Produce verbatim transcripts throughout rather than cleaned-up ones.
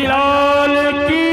लाल की।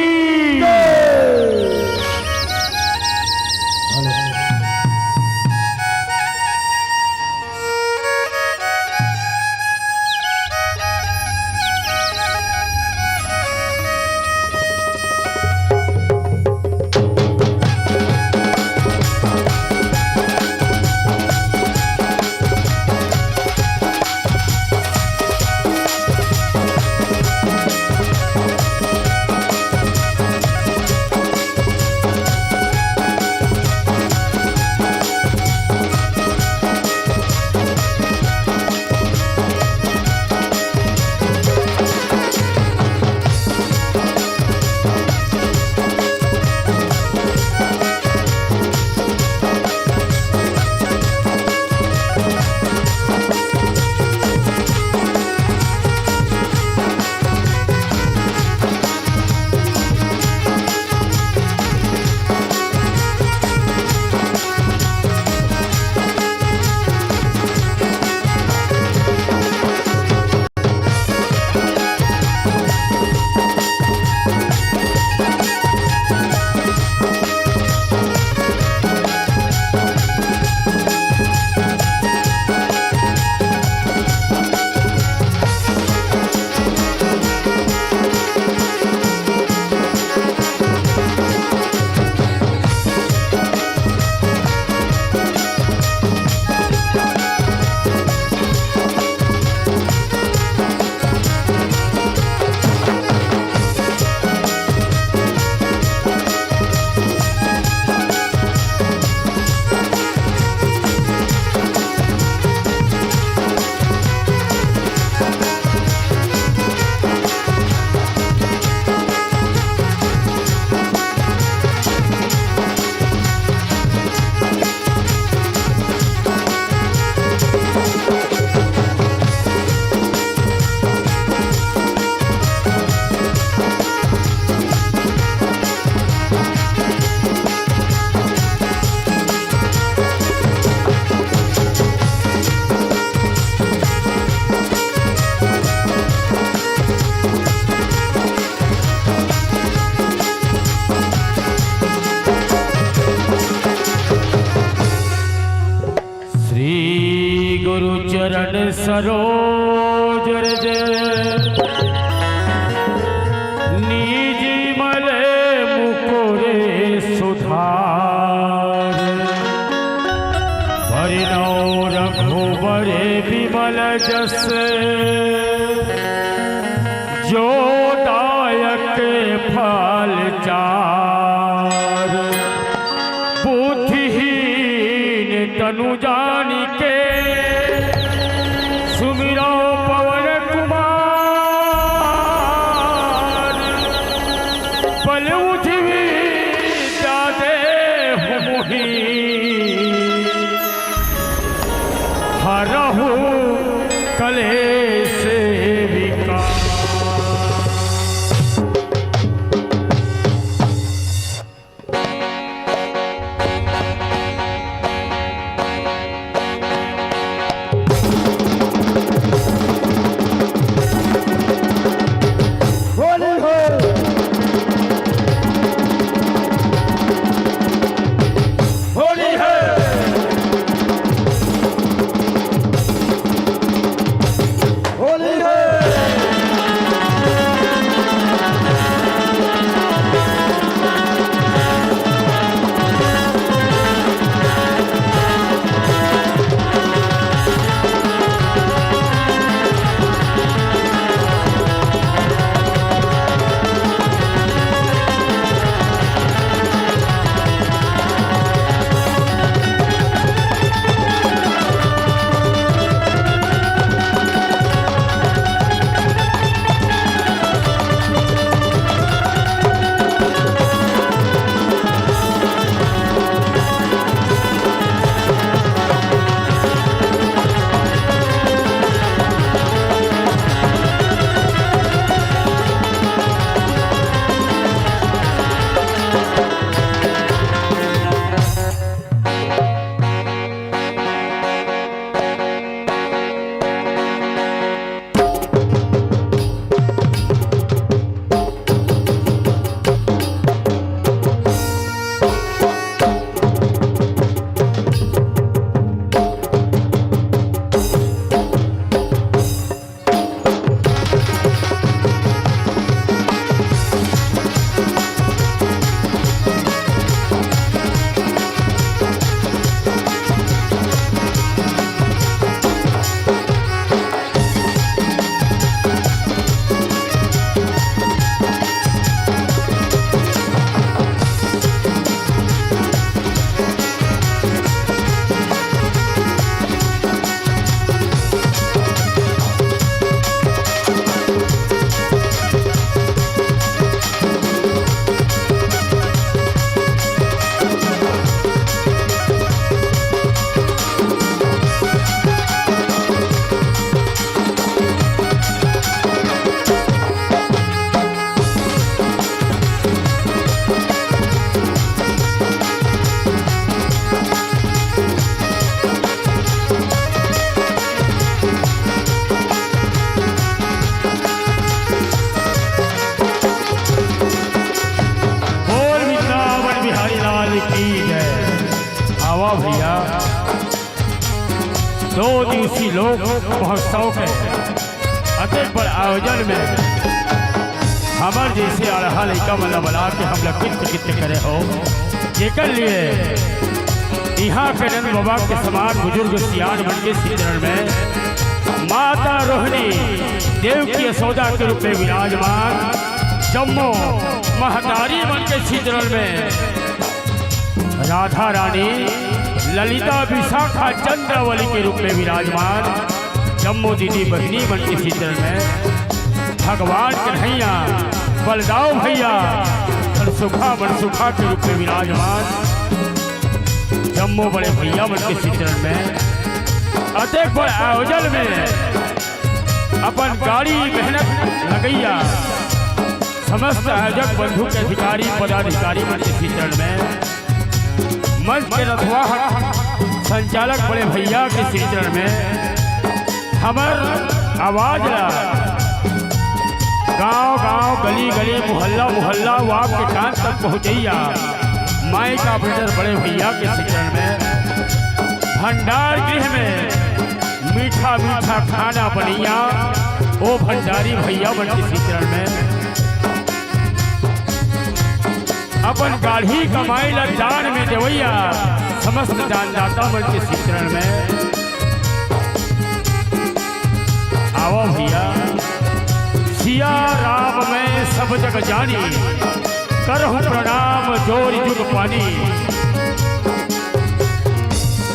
श्री गुरु चरण सरोज रज, निज मल मुकुर सुधार। बरनउँ रघुबर बिमल जस, जो दायक फल चार। बुद्धिहीन तनु जानिके, सुमिरउँ पवन कुमार। बल बुद्धि विद्या देहु मोहि, हरहु कलेस विकार। होली हो। होली है। आवा भैया, दो दिवसीय लोक महोत्सव के अतेक बड़ आयोजन में हमर जइसे अड़हा लइका मन ला बला के हमला कृत्य कृत्य करे हो, जेकर लिए इहाँ के नंद बाबा के समान बुजुर्ग सियान मन के श्री चरण में, माता रोहिणी देवकी यशोदा के रूप में विराजमान, जम्मो महतारी मन के श्री चरण में राधा रानी, ललिता, विशाखा, चंद्रावली के रूप में विराजमान, जम्मो दीदी बहिनी मन के श्री चरण में भगवान कन्हैया, बलदाव भैया, मनसुखा, मनसुखा के रूप में विराजमान, जम्मो बड़े भैया मन के श्री चरण में अतेक बड़ आयोजन में अपन गाड़ी मेहनत लगइया समस्त आयोजक बंधु के अधिकारी पदाधिकारी मन के श्री चरण में, मंच के रखवाहक संचालक बड़े भैया के श्री चरण में हमर आवाज ला गांव गांव, गली गली, मोहल्ला मोहल्ला, वो आपके कान तक पहुंचइया माइक ऑपरेटर बड़े भैया के श्री चरण में, भंडार गृह में मीठा मीठा खाना बनइया ओ भंडारी भैया मन के श्री चरण में, अपन गाढ़ी कमाई ला दान में देवइया समस्त दानदाता मन के श्री चरण में। आवा भैया, सिया राम मैं सब जग जानी, करहु प्रणाम जोरि जुग पानी।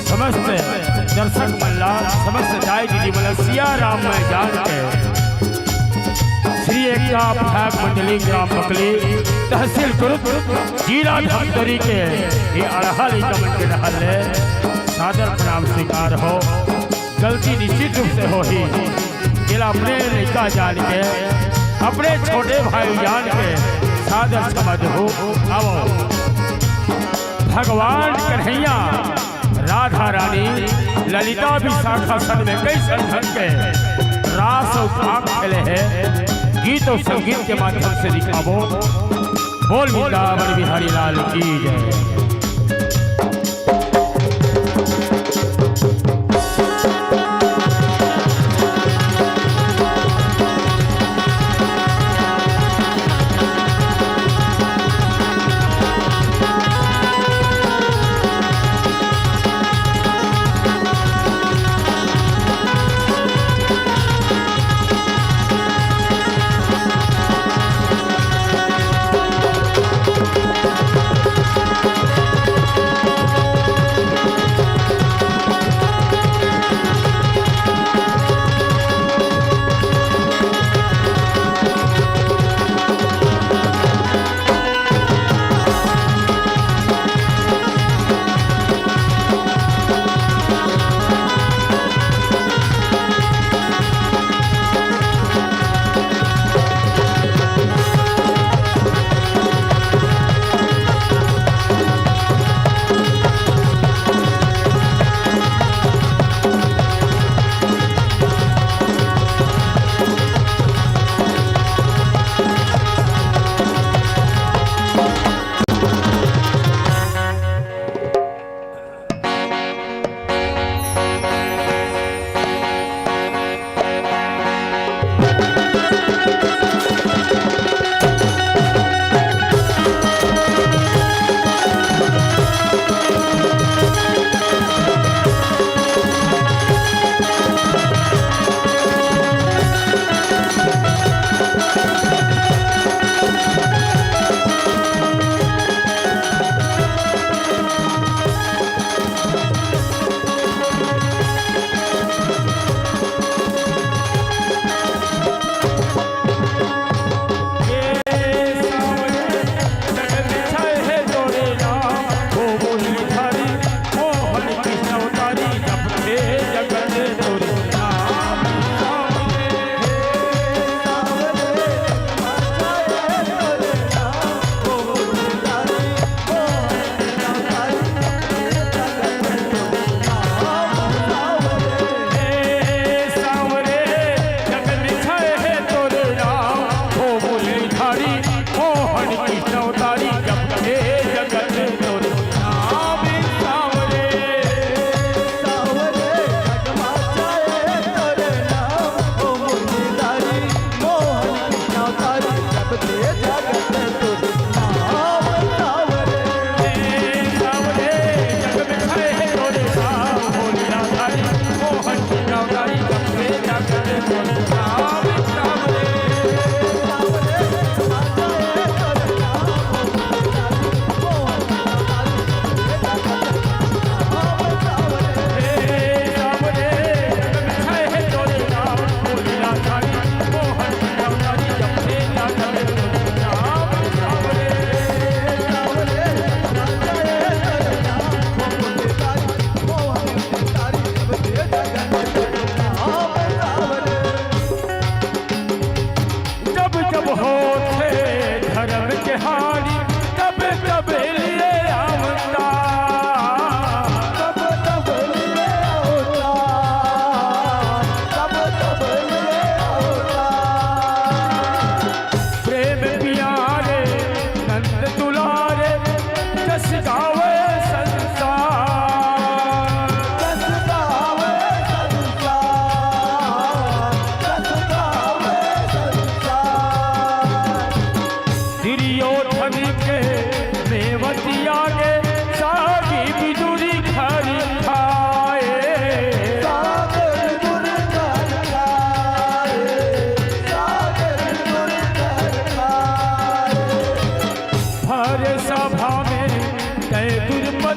समस्त दर्शक मन ला, समस्त दाई दीदी मन ला सिया राम मैं जान के श्री एकता विधायक मंडली ग्राम बकली, तहसील कुरुद, जिला धमतरी के ये अड़हा लइका मन के डहर ले सादर प्रणाम स्वीकार हो। गलती निश्चित रूप से होही, जेला अपने लइका जान के, अपने छोटे भाई जान के सादर समझ हो। आवो भगवान कन्हैया, राधा रानी, ललिता विशाखा संग में कइसन ढंग के रास अउ फाग खेले हे, गीत अउ संगीत के माध्यम से दिखाबो। बोल वृंदावन बिहारी लाल की जय।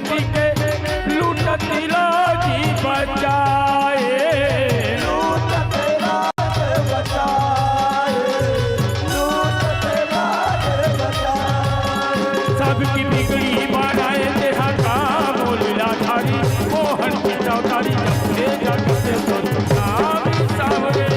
के लूटत लाज बचाए। सबकी बिगड़ी बनाए तेहा का मोर लीलाधारी, मोहन की चौधारी जब से जग से सोचता सावरे।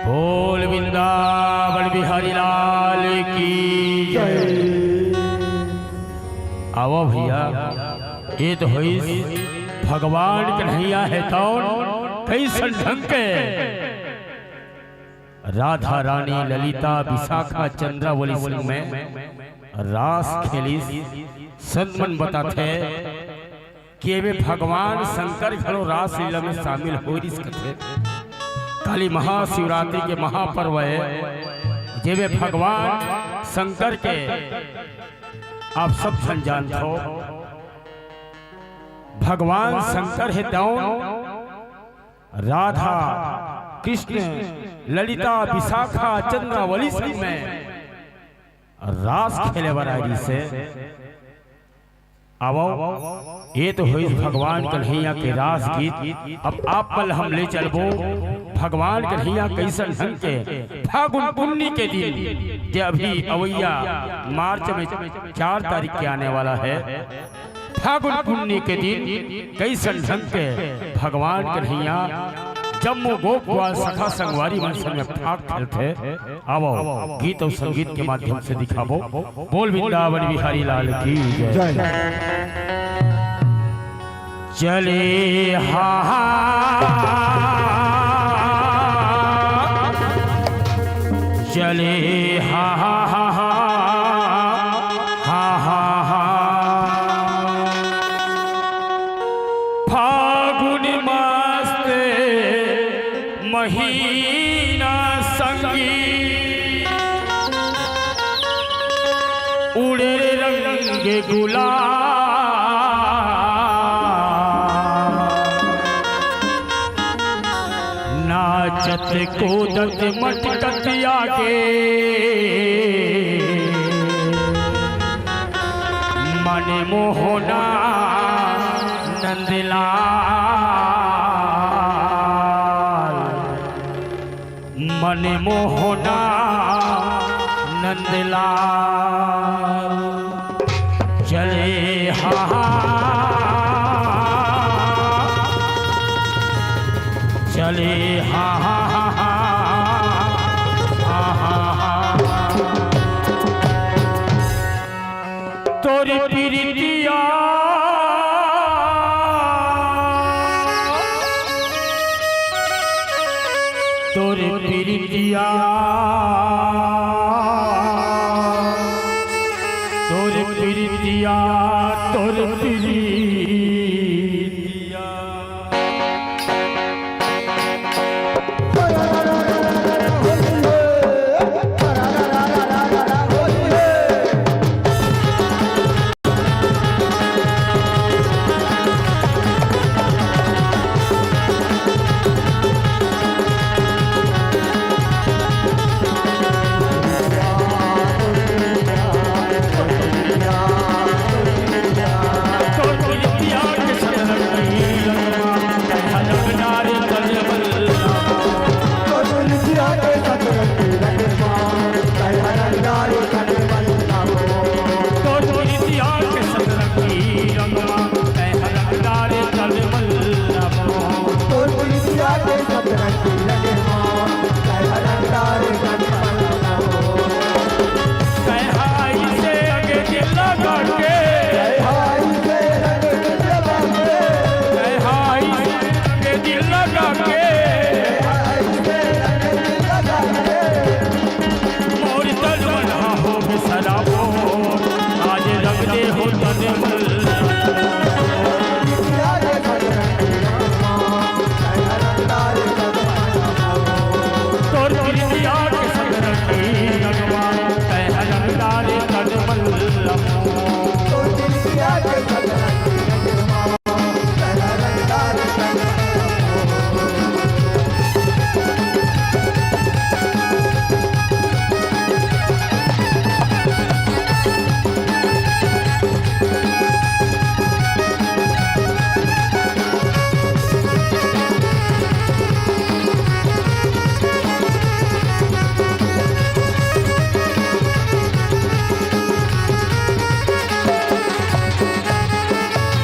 बोल वृंदावन बिहारी लाल की जय। आवा भैया, ये तो होइस भगवान कन्हैया हे तौन कइसन ढंग के राधा रानी ललिता विशाखा चंद्रावली संग में रास खेलिस। संत मन बताथे कि एमे भगवान शंकर घलो रासलीला में शामिल होय रिहिस कथे। काली महाशिवरात्रि के महापर्व हे, जेमे भगवान शंकर के आप सब झन जानथो। भगवान शंकर हे तौन राधा कृष्ण ललिता विशाखा चंद्रावली संग में रास खेले बर आय रिहिस हे। आवो, ये तो होइस भगवान कन्हैया के रास गीत। अब आप मन ल हम ले चलबो भगवान कन्हैया कइसन ढंग के फागुन पुन्नी के दिन, जे अभी अवइया मार्च में चार तारीख के आने वाला हे, फागुन पुन्नी के दिन कइसन ढंग के भगवान कन्हैया जम्मो गोप ग्वाल सखा संगवारी मन संग में फाग खेलथे। आवो, गीत अउ संगीत के माध्यम से दिखाबो। बोल वृंदावन बिहारी लाल की जय। जय। चले हा, चले हा, हा, हा। फागुन मस्त महीना संगी, उड़े रंग गुलाल। नाचत कूदत मटकत आगे, मनमोहना नंदलाल। मनमोहना नंदलाल। चले हा, चले हा, हा, हा, हा। तोर प्रीतिया, तोर प्रीतिया, तोर प्रीतिया, तोर प्रीतिया।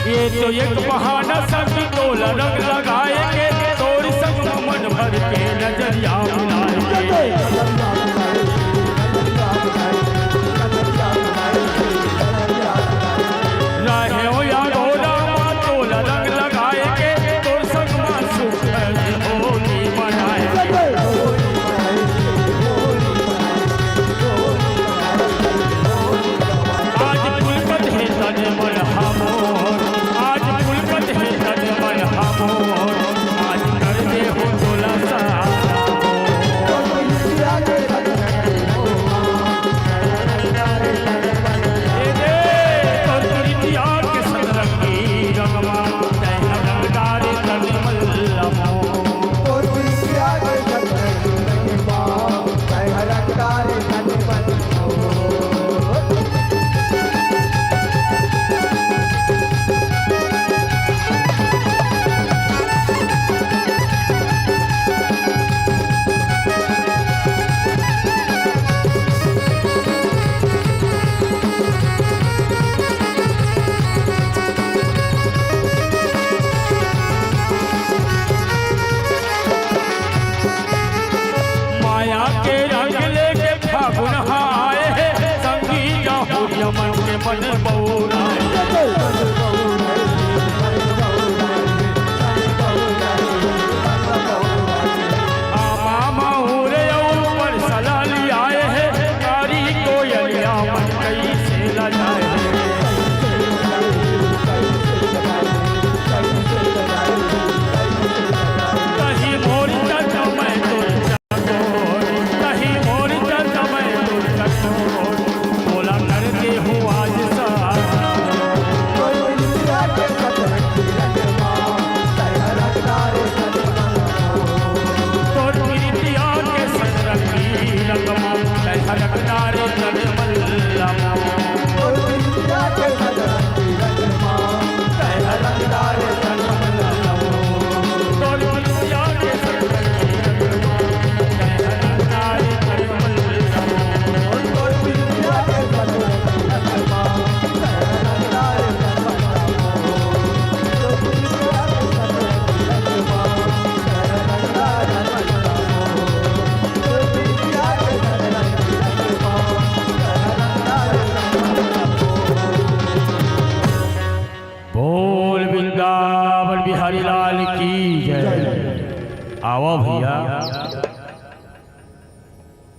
ये तो एक बहाना संग तोला रंग लगाए के, तोर संग मन भर के नजरिया मिलाए के। रहे हो या गोरा मा तोला रंग लगाए के, तोर संग मा सुख होली मनाए के। आज पुलकत हे तन मन हमोर, आज पुलकत हे तन मन हमोर, आज कर दे हो तोला सा। ए दे, तोर प्रीतिया के सतरंगी रंगवा, तैं रंगदार तन मन हमोर। माया के रंग लेके फागुन आए हे, संगी जाहू यमन के मन बौराए। आमा माहूर ऊपर सलाली आए हे, कारी कोयलिया मन कैसे लजाए। कहीं मोर चंद मैं तोर चंद, कहीं मोर चंद मैं तोर चंद, बोला करके हो आज सा। तोर प्रीतिया के संग रंगी रंगमा, तैं हरकदार तन मल्लमा। तोर प्रीतिया के संग रंगी रंगमा, तैं हरकदार तन मल्लमा। तोर प्रीतिया के संग रंगी रंगमा, तैं हरकदार तन मल्लमा। तोर प्रीतिया के संग रंगी रंगमा, तैं हरकदार तन मल्लमा।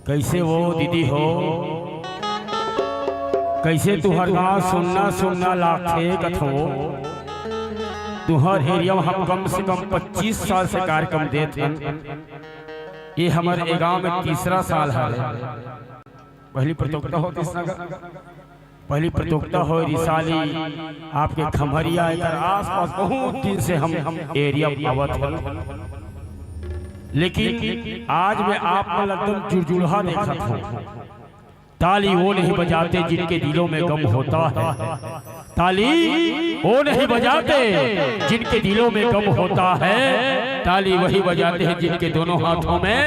कइसे वो दीदी हो, कइसे तुंहर गांव सुन्ना सुन्ना लागथे कथो। तुंहर एरिया में हम कम से कम पच्चीस साल से कार्यक्रम देत हन। ये हमर ए गांव में तीसरा साल हरे। पहली प्रतियोगिता होतिस ना गा? पहली प्रतियोगिता होय रिसाली, आपके खम्हरिया, एकर आसपास बहुत दिन से हम एरिया में आवत हन, लेकिन आज मैं आप मन एकदम जुड़जुड़हा देखत हूँ। ताली वो नहीं बजाते जिनके दिलों में गम होता है, ताली वो नहीं बजाते जिनके दिलों में गम होता है, ताली वही बजाते हैं जिनके दोनों हाथों में।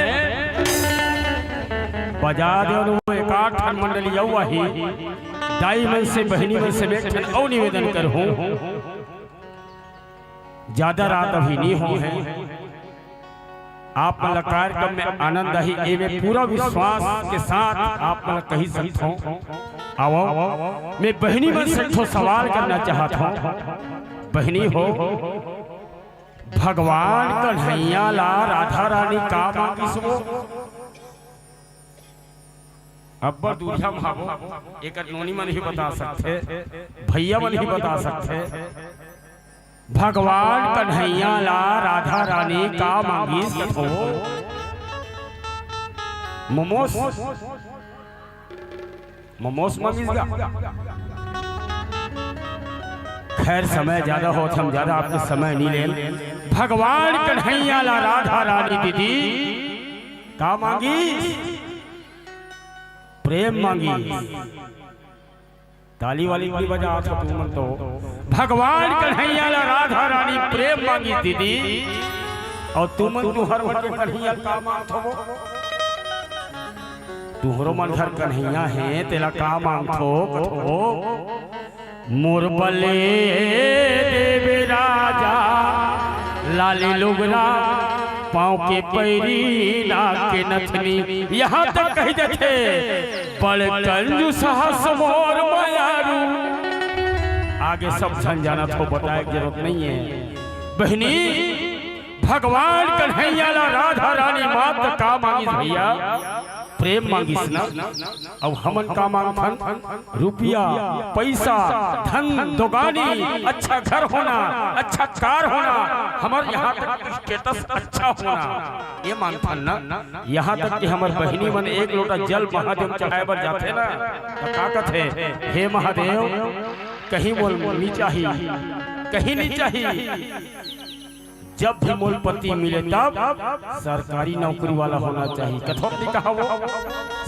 बजा दे वो एकाध ठन मंडली अउ आही। दाई मन से, बहिनी मन से मैं एक ठन अउ निवेदन करहूं, ज्यादा रात अभी नहीं हो है, आप मन ला कार्यक्रम में आनंद आही, एमे पूरा विश्वास के साथ आप मन ला कही सकत हूं। आवो, मैं बहिनी मन से एक ठो सवाल करना चाहत हूं। बहिनी हो, भगवान कन्हैया ला राधा रानी का मांगिस वो? अब्बड़ दूरिहा म हावो, एकर नोनी मन ही बता सकथे, भैया मन ही बता सकथे। भगवान कन्हैया ला राधा रानी का मांगिस कथो? मोमोस, मोमोस मांगिस गा। खैर, समय ज्यादा होत, हम ज्यादा आपके समय नहीं लेन। भगवान कन्हैया ला राधा रानी दीदी का मांगिस? प्रेम मांगिस। ताली वाली भी बजात हो तुमन तो। भगवान कन्हैया ला राधा रानी प्रेम मांगिस दीदी, अउ तुमन तुंहर मन के कन्हैया का मांगत हो? तुंहरो मन घर कन्हैया हे, तेला का मांगत हो? कथो, मोर बले देबे राजा लाली लुगरा, पाँव के पैरी, नाक के नथनी, यहाँ तक कहि देथे, बड़ कंजूस हस मोर मयारू। आगे सब झन जानत हो, बताए के जरूरत नहीं है। बहिनी, भगवान कन्हैया ला राधा रानी मात्र का मांगिस भैया? प्रेम मांगिस ना। अउ हमन का मांगथन? रुपया, पैसा, धन, दोगानी, अच्छा घर होना, अच्छा कार होना, हमर यहाँ तक status अच्छा होना, ये मांगथन ना। यहाँ तक कि हमर बहिनी मन एक लोटा जल महादेव चढ़ाए बर जाथे ना, त का कथे, "हे महादेव, कहीं मोल नी चाही, कहीं नी चाही।" जब भी मोल पति मिले तब सरकारी नौकरी वाला होना चाहिए। कथो नी कहा वो,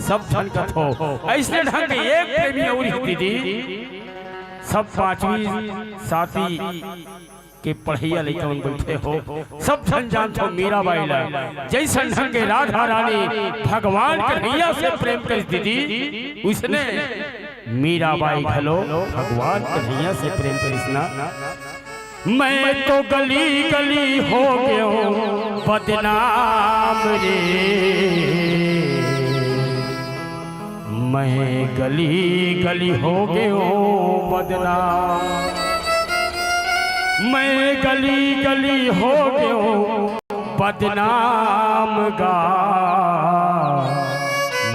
सब झन कथो। अइसने ढंग के एक प्रेमी अउ ही दीदी, सब पांचवी सातवीं के पढ़इया लइका मन बइठे हो, सब झन जानथो मीराबाई ला। जइसन ढंग के राधा रानी भगवान कन्हैया से प्रेम करिस दीदी, उसने मीराबाई घलो भगवान कन्हैया से प्रेम करिस ना। मैं तो गली गली हो गयो बदनाम रे, मैं गली गली हो गयो बदनाम, मैं गली गली हो गयो बदनाम गा,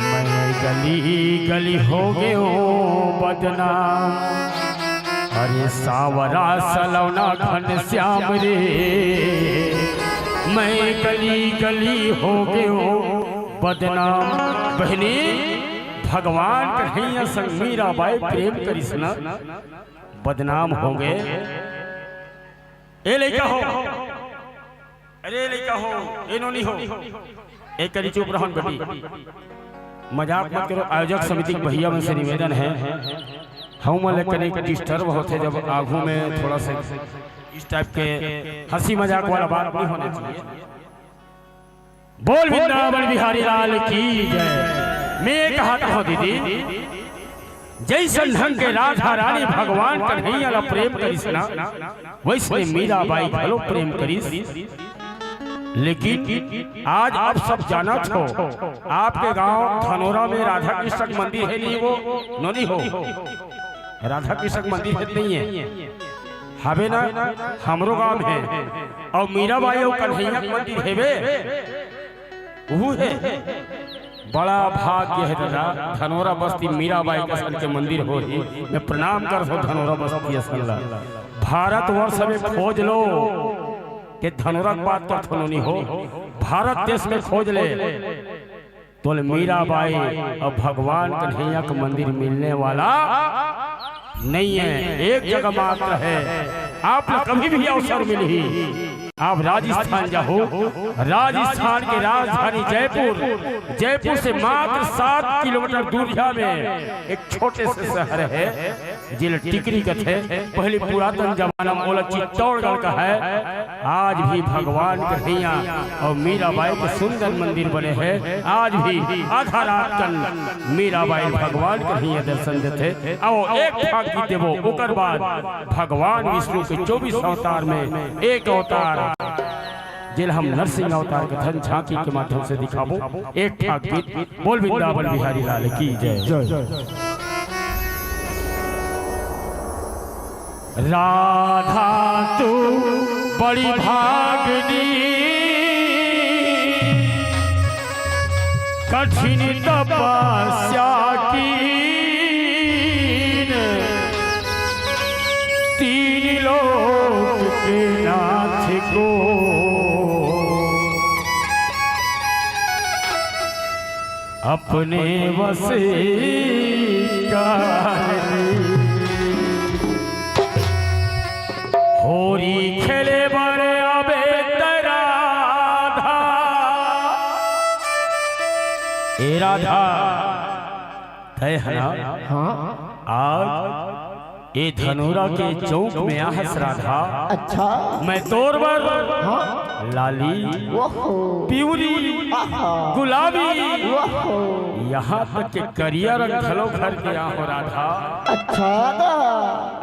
मैं गली गली हो गयो बदनाम। अरे सांवरा सलौना घनश्याम रे, मैं गली गली हो गयो बदनाम। बहिनी, भगवान कन्हैया संग मीराबाई प्रेम करिस ना, बदनाम हो गए। ए लइका हो, अरे लइका हो, ए नोनी हो, एक कनी चुप रहन बेटी, मजाक मत करो। आयोजक समिति के भैया मन से निवेदन है, हम मन ले कनी disturb होथे जब आगू में थोड़ा सा इस type के हंसी मजाक वाला बात नहीं होना चाहिए। बोल वृंदावन बिहारी लाल की जय। मैं कहत हूँ दीदी, जइसन ढंग के राधा रानी भगवान कन्हैया ला प्रेम करिस ना, वइसने मीराबाई घलो प्रेम करिस। लेकिन आज आप सब जानत हो, आपके गांव धनोरा में राधा कृष्ण के मंदिर हे नहीं, वो नोनी हो, राधा कृष्ण के मंदिर हे नहीं है, हवे ना, हमरो गांव में। अउ मीराबाई अउ कन्हैया के मंदिर हेवे, वो है। बड़ा भाग्य हे दादा, धनोरा बस्ती मीराबाई के असन के मंदिर होही। मैं प्रणाम करथों धनोरा बस्ती असन ला। भारतवर्ष में खोज लो के धनोरा के बात करथों नोनी हो, भारत देश में खोज ले तोल मीराबाई अउ भगवान कन्हैया के मंदिर मिलने वाला नइ हे, एक जगह मात्र हे। आप ला कभी भी अवसर मिलही, आप राजस्थान जाहू, राजस्थान के राजधानी जयपुर, जयपुर से मात्र सात किलोमीटर दूरिया में एक छोटे से शहर हे, जेला टिकरी कथे। पहली पुरातन जमाना में ओला चित्तौड़गढ़ कहे। आज भी भगवान कन्हैया अउ मीराबाई के सुंदर मंदिर बने हे। आज भी आधा रात कन मीराबाई भगवान कन्हैया दर्शन देथे। अउ एक ठाक गीत देबो, ओकर बाद भगवान विष्णु के चौबीस अवतार में एक अवतार, जेला हम नरसिंह अवतार के धन झांकी के माध्यम से दिखाबो। एक ठाक गीत। बोल वृंदावन बिहारी लाल की जय। जय। राधा तू बड़ी भागनी, कठिन तपस्या कीन, तीन लोक के नाथ को अपने वश कर ली। होरी खेले बर आबे त राधा। ए राधा, तय हे ना? हाँ। आज ए धनोरा के चौक में आहस राधा। अच्छा। मैं तोर बर हाँ। लाली, ओहो। पिवरी, आहा। गुलाबी, ओहो। यहाँ तक के करिया रंग घलो घर के आहों राधा। अच्छा दा।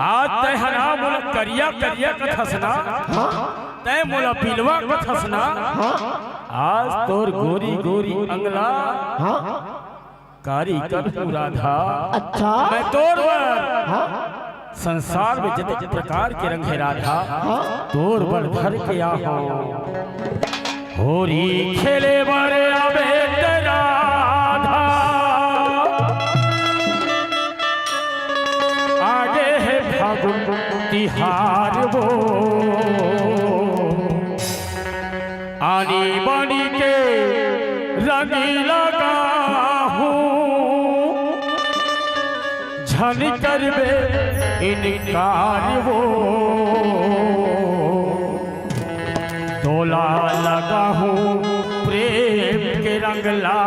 आज तय हे ना मोला करिया करिया कथस ना, हाँ। तय मोला पिलवा कथस ना, हाँ। आज तोर गोरी गोरी अंगला हाँ। कारी करहूं राधा। अच्छा। मैं तोर बर हाँ। संसार में जतक प्रकार के रंग हे राधा, हाँ। तोर बर धर के आहों। होरी खेले बर आबे त राधा, आगे हे फागुन तिहार वो। आनी बानी के रंग लगाहूं, झन करबे इनकार वो। तोला लगाहूं प्रेम के रंग ला,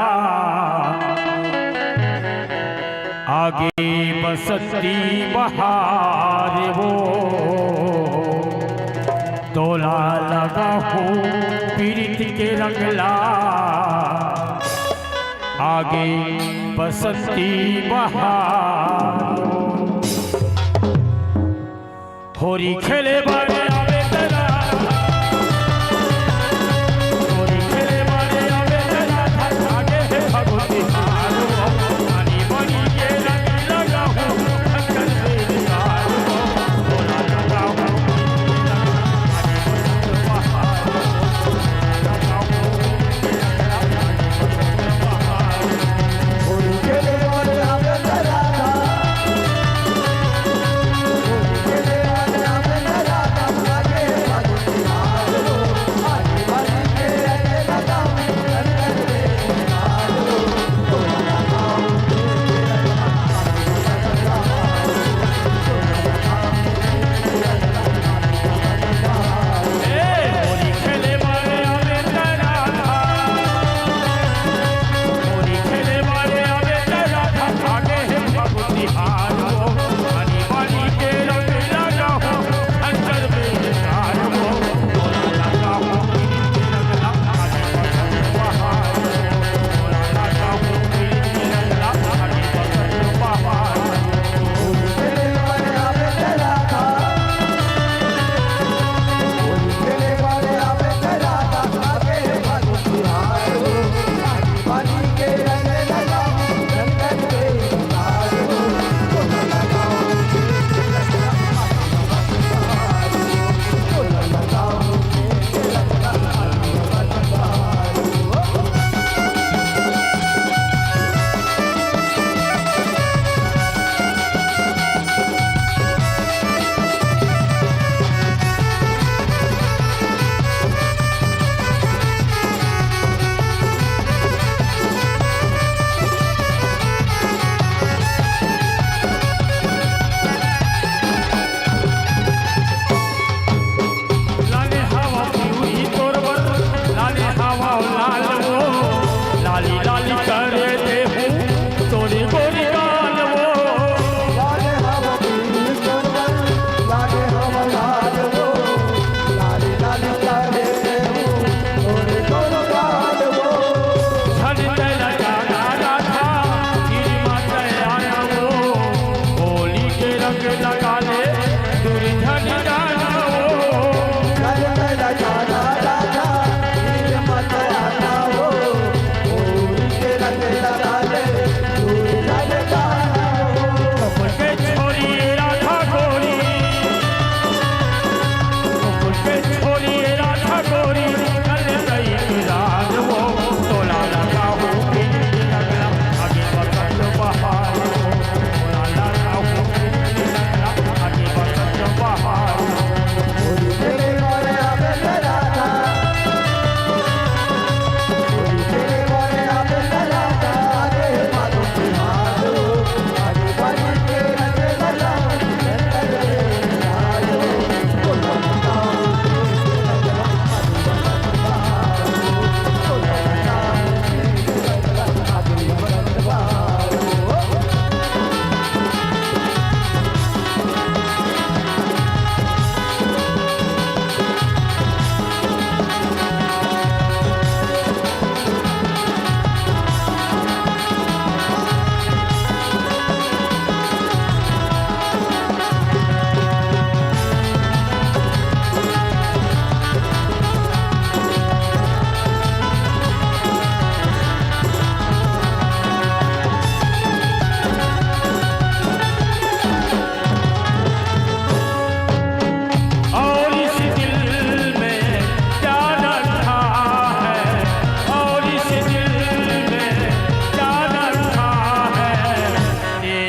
आगे बसंती बहार वो। तोला लगाहूं पीरित के रंग ला, आगे बसंती बहार। होरी खेले बर आबे त राधा, होरी खेले बर आबे त राधा, आगे हे भगवती हार हो, आनी बानी के रंग लगाहूं, शंकर से निहार हो, भोला लगाहूं।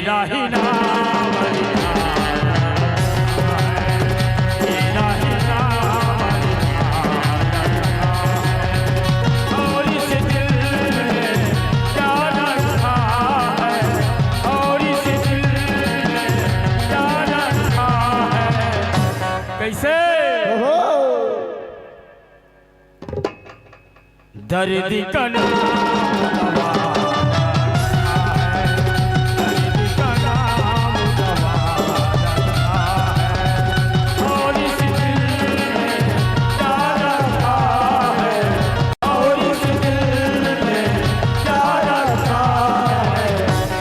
तेरा ही नाम लिखा है, तेरा ही नाम लिखा है, और इस दिल में क्या रखा है, और इस दिल में क्या रखा है। कैसे? ओहो। दर्द का नाम दवा, दर्द का नाम दवा, और इस दिल में क्या रखा है, और इस दिल में क्या रखा है,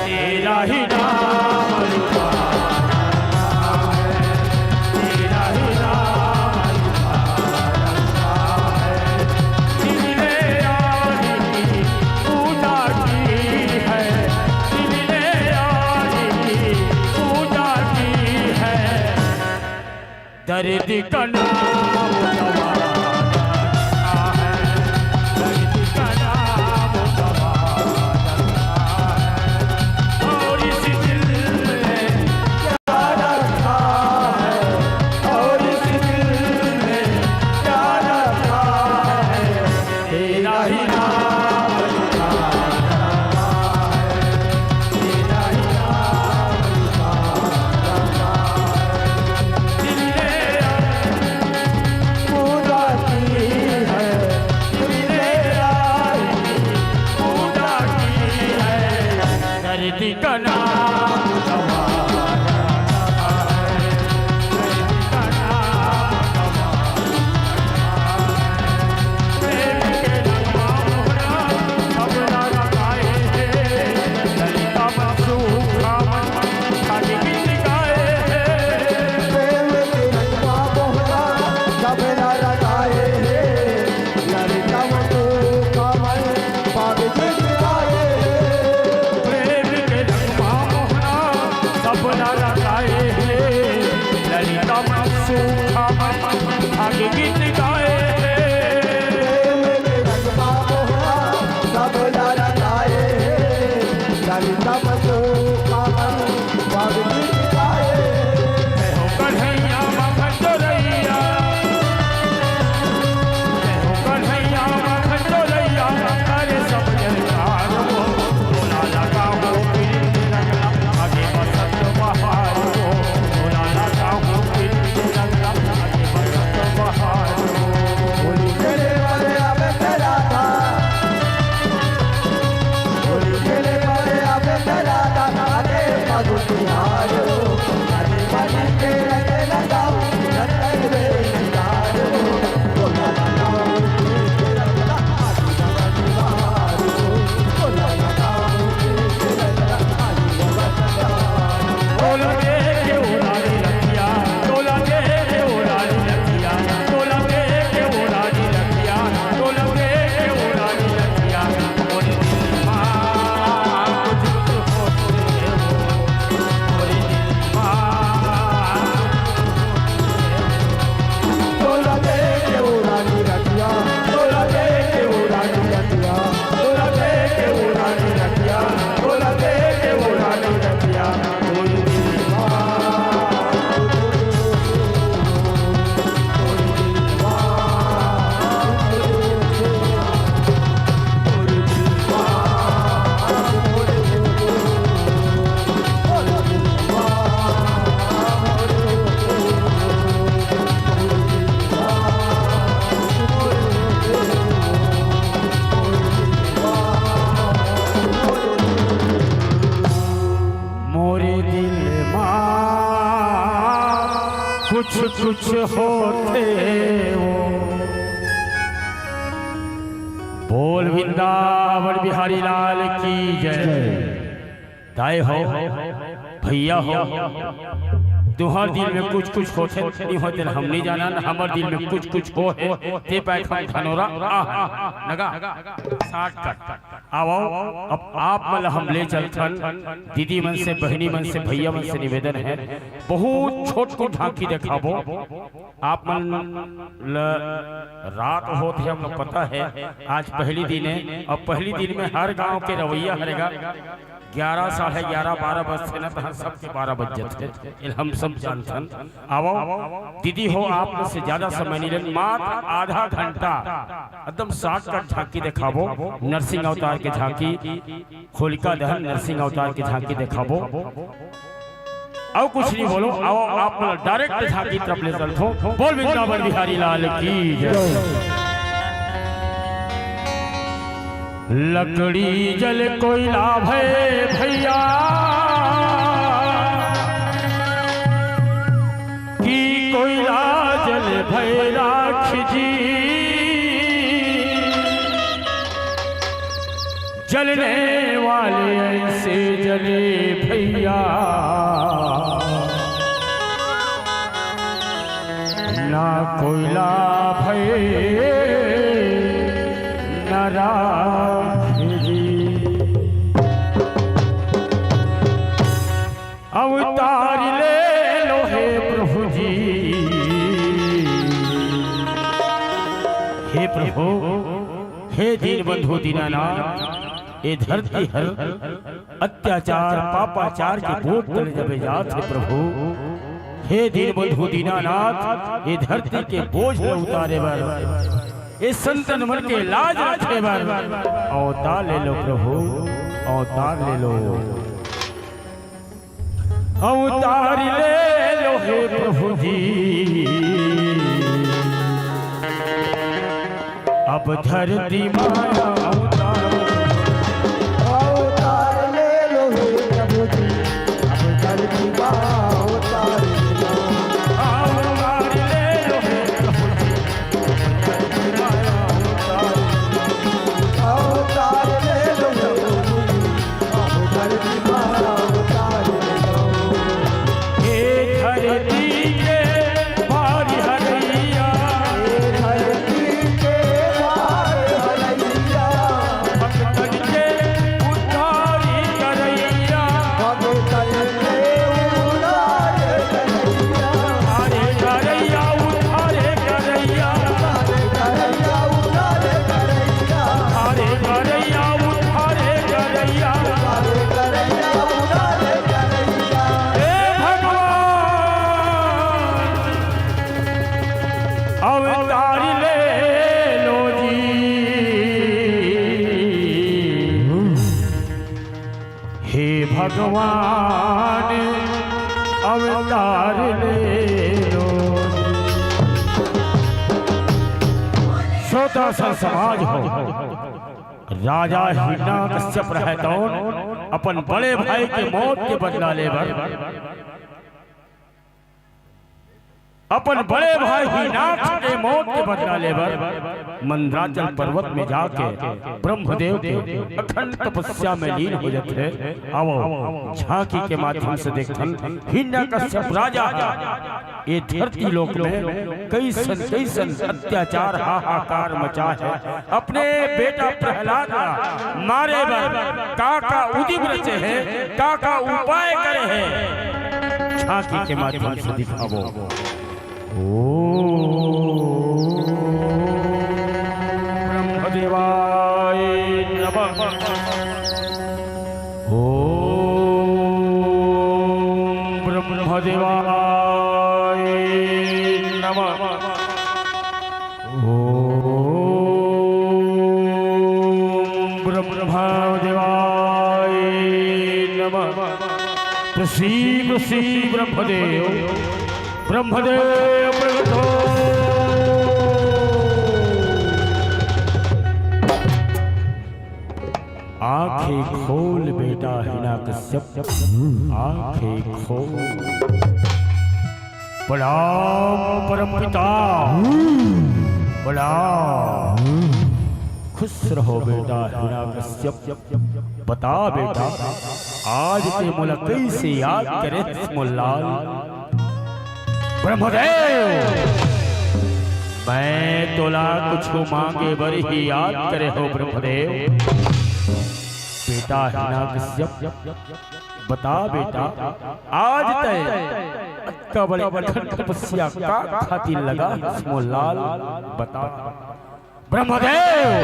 तेरा ही नाम लिखा है, तेरा ही नाम लिखा है। तुमने यार की पूजा की है, तुमने यार की पूजा की है। दर्द का नाम दवा है, दर्द का नाम दवा है। और इस दिल में क्या रखा है, और इस दिल में क्या रखा है, तेरा ही नाम लिखा है, तेरा ही नाम लिखा है। तुमने पूजा की है, तुमने यार की पूजा की है। धरती का नाम दवा, धरती का नाम दवा। प्रेम के रंगवा मोहरा, सबला रंगाए है। ललिता मनसूखा मन, खाली गीत गाए है। प्रेम के रंगवा मोहरा, सबला रंगाए है। ललिता मनसूखा मन, पाग गीत गाए है। प्रेम के रंगवा मोहरा, सबला रंगाए है। ललिता मनसूखा मन, पाग गीत गाए है। प्रेम के रंगवा मोहरा, सबला रंगाए है। ललिता मनसूखा मन, पाग गीत गाए। जय हो कन्हैया माखन चोरैया, जय हो कन्हैया माखन चोरैया, करे सब जयकार हो। बोला लगा हो प्रीत रंगना, आगे बसंत बहार हो। बोला लगा हो प्रीत रंगना, आगे बसंत बहार हो। होली खेले वाले आवे तेरा था। मोरे दिल मा कुछ कुछ होथे वो। बोल वृंदावन बिहारी लाल की जय। दाई हो, भैया हो, तुहर दिल में कुछ कुछ होथे, नहीं होथे, हम नहीं जाना, न हमर दिल में कुछ कुछ हो हे, ते पाए हम धनोरा आह, नगा, साठ कट। आवो, अब आप मन ल हम ले चलथन, दीदी मन से, बहिनी मन से, भैया मन से निवेदन है, बहुत छोट को झांकी देखाबो। आप मन ल रात होत हे, हमला पता है, आज पहली दिन है, और पहली दिन में हर गांव के रवैया हरेगा, ग्यारह, साढ़े ग्यारह, बारह बजथे ना, तहाँ सबके बारह बज जाथे। ये हम सब जानथन। आवो, दीदी हो, आप लोग से ज्यादा समय नहीं लेन, मात्र आधा घंटा, एकदम शॉर्टकट झांकी देखाबो, नरसिंह अवतार के झांकी, होलिका दहन नरसिंह अवतार के झांकी देखाबो। अउ कुछ नहीं बोलो, आओ आप मन डायरेक्ट झांकी तरफ ले चलथो। बोल वृंदावन बिहारी लाल की जय। लकड़ी जल कोइला भय भैया, कि कोइला जल भय राख जी। जलने वाले ऐसे जले भैया, ना कोइला भय न राख जी। अवतार ले लो हे प्रभु जी। हे प्रभु, हे दीनबंधु दीनानाथ, ए धरती हर अत्याचार पापाचार के बोझ तले दबे जात हे प्रभु। हे दीनबंधु दीनानाथ, ए धरती के बोझ ल उतारे बर, ए संतन मन के लाज रखे बर अवतार ले लो प्रभु, अवतार ले लो। अवतार ले लो हे प्रभु जी, अब धरती माया अवतार। अवतार ले लो हे प्रभु जी, अब धरती माया अवतार ले लो। अवतार ले लो हे प्रभु जी, अवतार ले लो, अब धरती माँ अवतार ले लो। हे धरती के भार हरैया, हे धरती के भार हरैया, भक्तन के उद्धार करैया, भक्तन के उद्धार करैया। अरे करैया, उद्धार करैया। अरे करैया, उद्धार करैया। अरे करैया, उद्धार करैया। अरे करैया, उद्धार करैया। हे भगवान, अवतार ले लो जी। हे भगवान, अवतार ले लो। श्रोता सर समाज हो, राजा हिरण्यकश्यप रहे तौन अपन बड़े भाई के मौत के बदला लेबर अपन बड़े भाई हिरण्याक्ष के मौत के बदला लेबर मंदराचल पर्वत में जाके ब्रह्मदेव के अखंड तपस्या में लीन हो जाथे। आवो, झांकी के माध्यम से देखथन, हिरण्यकश्यप राजा ये धरती लोक में कइसन कइसन अत्याचार हाहाकार मचा हे। अपने बेटा प्रहलाद ला मारे बर का का उदिम रचे हे, का का उपाय करे हे, झांकी के माध्यम से दिखाबो। ओम ब्रह्मदेवाय नमः। ओम ब्रह्मदेवाय नमः। ओम ब्रह्मदेवाय नमः। प्रसीद, प्रसीद ब्रह्मदेव। ब्रह्मदेव प्रगट हो। आंखें खोल बेटा हिरण्यकश्यप, आंखें खोल। प्रणाम परम पिता, प्रणाम। खुश रहो बेटा हिरण्यकश्यप। बता बेटा, आज ते मोला कइसे याद करे हस मोर लाल? ब्रह्मदेव, मैं तोला कुछु मांगे बर ही याद करे हों ब्रह्मदेव। बेटा हिरण्यकश्यप, बता बेटा, आज तैं अतका बड़े अखंड तपस्या का खातिर लगा हस मोर लाल? बता। ब्रह्मदेव,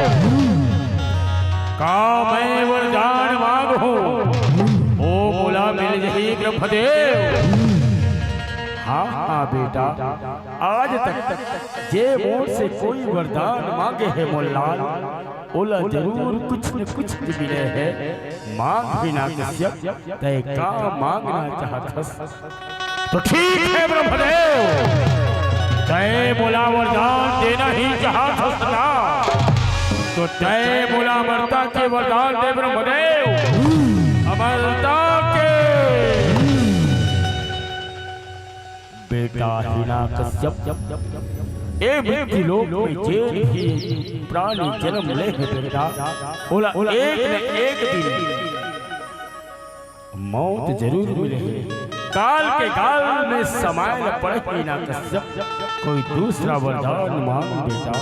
का मैं वरदान मांगहूं, ओ मोला मिल जही ब्रह्मदेव। हाँ, हाँ बेटा, आज तक जे मोर से कोई वरदान मांगे हे मोर लाल, ओला जरूर कुछ न कुछ तो मिले हे। मांग हिरण्यकश्यप, तैं का मांगना चाहत हस? तो ठीक हे ब्रह्मदेव, तैं मोला वरदान देना ही चाहत हस ना, तो तैं मोला अमरता के वरदान दे ब्रह्मदेव, अमरता के। बेटा हिरण्यकश्यप, ए मृत्यु लोक में जे भी प्राणी जन्म ले हे बेटा, ओला एक न एक दिन मौत जरूर मिले हे। काल के गाल में समाय ल पड़ही हिरण्यकश्यप, कोई दूसरा वरदान मांग बेटा।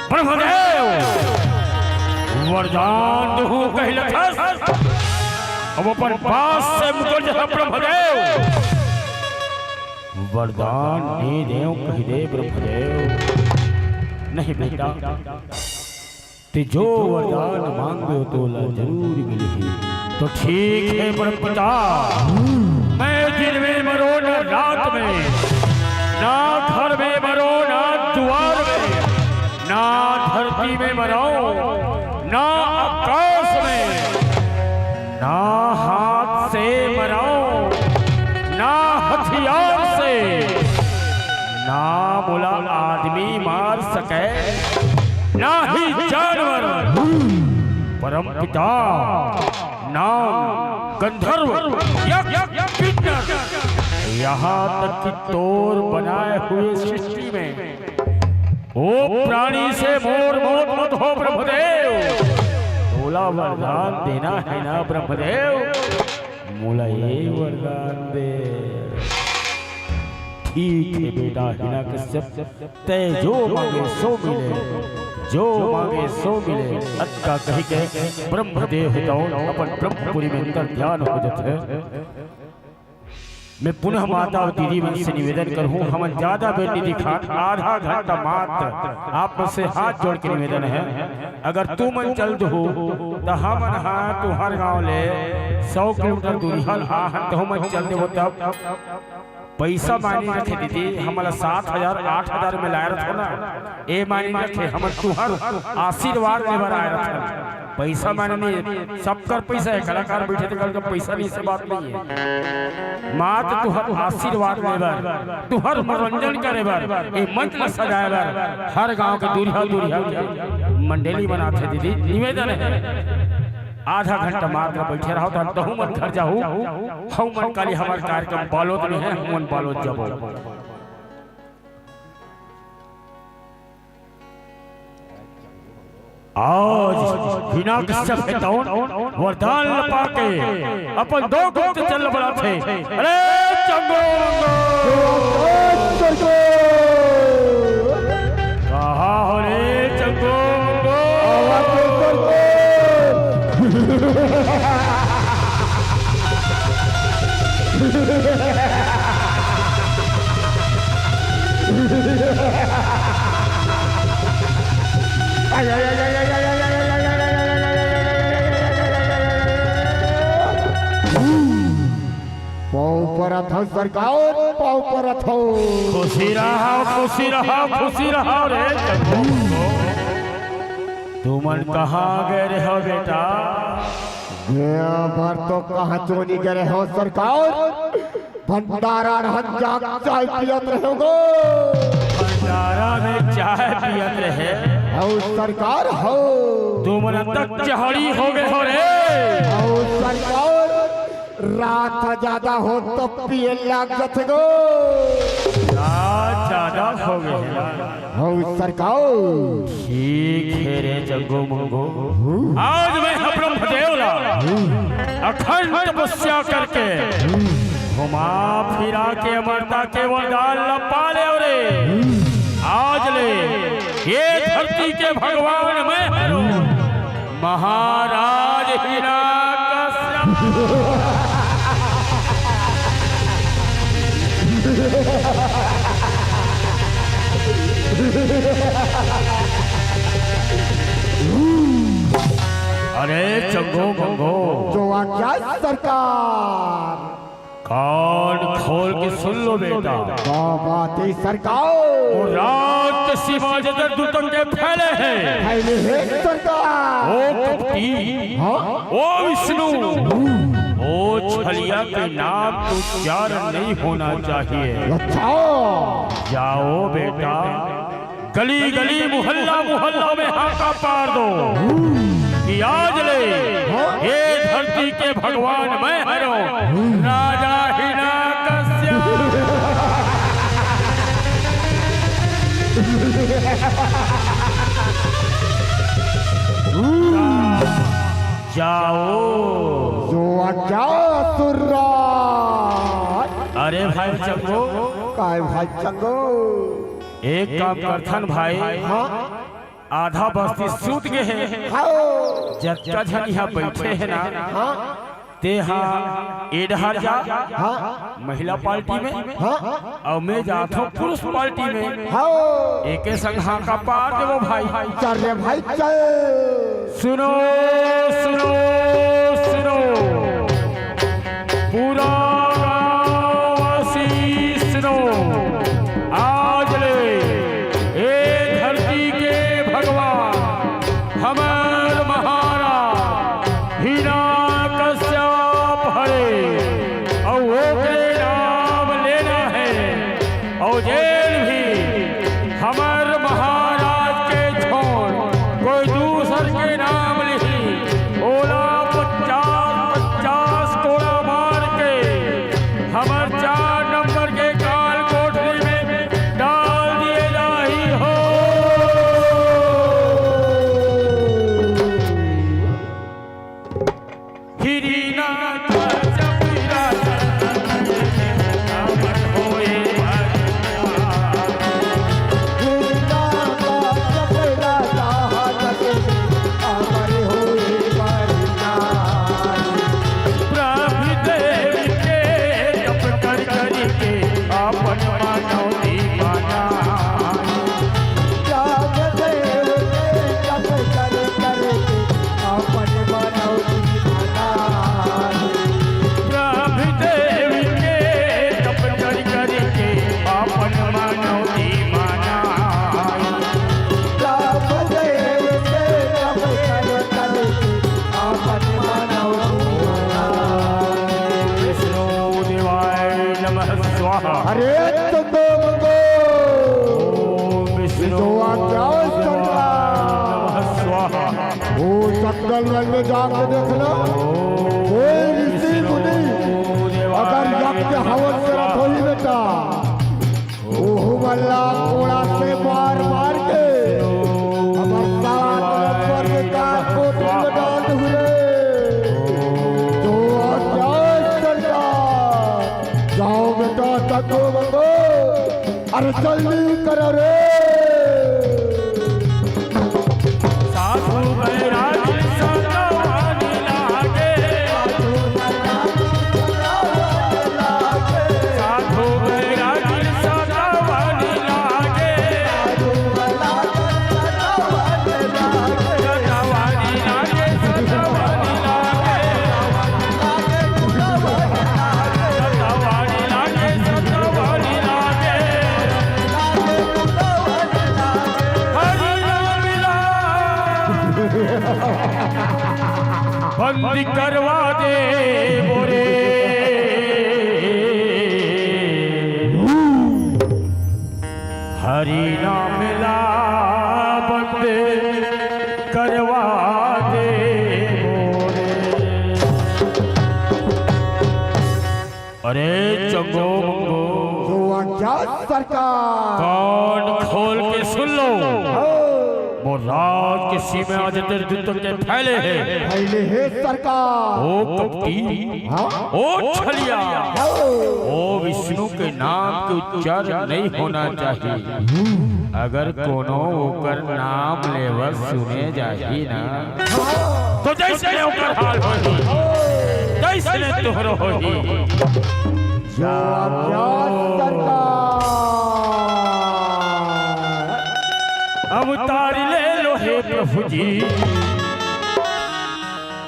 ब्रह्मदेव, वरदान दूं कहिथस, अब अपन पास से मुकर जा ब्रह्मदेव। वरदान नइ देंव कहि दे ब्रह्मदेव। नहीं बेटा, तैं जो वरदान मांगबे तोला जरूर मिलही। तो ठीक हे परम पिता, मैं दिन में मरों न रात में, ना घर में मरों ना दुवार में, ना धरती में मरों ना आकाश में, ना हाथ से मरों ना हथियार से, ना मोला आदमी मार सके, ना ही जानवर। परम पिता, नाग, गंधर्व, यक्ष, किन्नर, यहाँ तक कि तोर बनाए हुए सृष्टि में ओ प्राणी से मोर मौत मत हो ब्रह्मदेव। मोला वरदान देना हे ना ब्रह्मदेव, मोला ये वरदान दे। ठीक हे बेटा हिरण्यकश्यप, तैं जो मांगे सो मिले, जो मांगे सो मिले। अतका कहिके ब्रह्मदेव हे तौन अपन ब्रह्मपुरी में अंतर ध्यान हो जाथे। मैं पुनः माता अउ दीदी मन से निवेदन करहूं, हमन ज्यादा बेर नइ दिखान, आधा घंटा मात्र। आप मन से हाथ जोड़ के निवेदन हे, अगर तुमन चल दहू त हमन हा तुंहर गांव ले सौ किलोमीटर दूरिहा ल आहन, तुमन चल देबो तब। पइसा मायने रखे दीदी, हमला सात हजार आठ हजार में लाय रथो ना, ए मायने रखे, हमन तुंहर आशीर्वाद लेबर आय रथन। पइसा मायने नइ हे, सबकर पइसा हे, कलाकार बइठे ते कल का पइसा नइ हे, अइसे बात नइ हे। मात्र तुंहर आशीर्वाद लेबर, तुंहर मनोरंजन करे बर, ए मंच ल सजाय बर हर गांव के दूरिहा दूरिहा के मंडली बनाथे दीदी, निवेदन हे। आधा घंटा मात्र बइठे रहव, त तहू मन घर जाहू, हऊ मन काली हमर कार्यक्रम बालोद में हे, हमन बालोद जाबो। आज हिरण्यकश्यप हे तौन वरदान ल पाके अपन दो गुप्तचर ल बलाथे। अरे चंगो मंगो! कहाँ हो रे चंगो मंगो? पाँव परत हव सरकार, पाँव परत हव। खुशी रहा, खुशी रहा, खुशी रहा रे। तुमन कहाँ गए रहे हो बेटा? ये बार तो कहाँ चोरी करे हो सरकार? भंडारा रहन जाके चाय पियत रहे हो गो। भंडारा में चाय पियत रहे। अउ सरकार हो। तुमन तक चहड़ी हो गए हो रे। अउ सरकार रात ज्यादा हो तो पिए लाग जाथे गो। रात ज्यादा हो गए हे ना। हौ सरकार। ठीक हे रे जंगो मंगो। आज मैं ह ब्रह्मदेव ला अखंड तपस्या करके घुमा फिरा के अमरता के वरदान ला पा लेव रे। आज ले ये धरती के भगवान मैं हरंव। महाराज हिरण्यकश्यप। अरे चंगो मंगो, जो आज्ञा सरकार। कान खोल के सुन लो बेटा। का बात है सरकार? वो राज के सीमा जतर दूतों के फैले हैं। फैले हैं सरकार। वो कपटी, हाँ? वो विष्णु, वो छलिया के नाम का उच्चारण नहीं होना चाहिए। अच्छा। जाओ बेटा, गली गली, मोहल्ला मोहल्ला में हाका पार दो कि आज ले ये धरती के भगवान मैं हरों, राजा हिरण्यकश्यप। जाओ। जो आज्ञा असुरराज। अरे भाई चंगो। काय भाई चंगो? एक काम करथन भाई। हाँ। आधा बस्ती सूत गे हे। हाँ। जतका झन इहाँ बइठे हे ना, हाँ। तेहा ए डहर जा, हाँ। महिला पार्टी में, हाँ। अउ मैं जाथों पुरुष पार्टी में। हाँ। एके संग हाका पार देबो भाई। चल रे भाई, चल। सुनो, सुनो, सुनो। पूरा गांव वासी सुनो, आज ले ए धरती के भगवान हमर महाराज हिरण्यकश्यप हरे, अउ ओकरे नाम लेना हे। अउ जेन भी हमर महाराज के छोड़ कोई दूसर के नाम लिही, ओला पचास पचास कोड़ा मार के हमर चार नंबर के काल कोठरी में डाल दिए जाही हो। हिरण्यकश्यप राजा, अमर होए बलिदान। हिरण्यकश्यप राजा, अमर होए बलिदान। ब्रह्मदेव के तप कर कर के अपन मानव दीवाना। ब्रह्मदेव के तप कर कर के अपन मानव दीवाना। ब्रह्मदेव के तप कर कर के अपन मानव दीवाना। ब्रह्मदेव के तप कर कर के अपन मानव दीवाना। विष्णु देवाय नमः स्वाहा। अरे चंदो मंगो। ओम विष्णु जो आज्ञा देवाय सरकार। नमः स्वाहा। ओ जंगल वन में जाके देख लो, कोई ऋषि मुनि अगर यज्ञ हवन करत होही बेटा, ओहू मन ला कोड़ा से मार मार के हमर सात नंबर के काल कोठरी में डाल देहू रे। जो आज्ञा सरकार। जाओ बेटा, चंदो मंगो। अरे जल्दी करो रे। साधु बैरागी सतवानी लागे। साधु बैरागी सतवानी लागे। सतवानी लागे, सतवानी लागे। सतवानी लागे, सतवानी लागे। हरि नाम मिला। बंद करवा दे बोरे। हरि नाम ला बंद करवा दे बोरे। अरे चंगो मंगो। जो आज्ञा सरकार। कान खोल के सुन लो। हाँ। मोर राज के सीमा जतर दूतों के फैले हे। फैले हे सरकार। ओ कपटी। हाँ। ओ छलिया। हाँ। ओ विष्णु के नाम के उच्चारण नहीं होना चाहिए। अगर कोनो ओकर नाम लेवत सुने जाही ना, तो जइसने ओकर हाल होही, तइसने तोहरो होही। जो आज्ञा सरकार। अवतार ले लो हे प्रभु जी।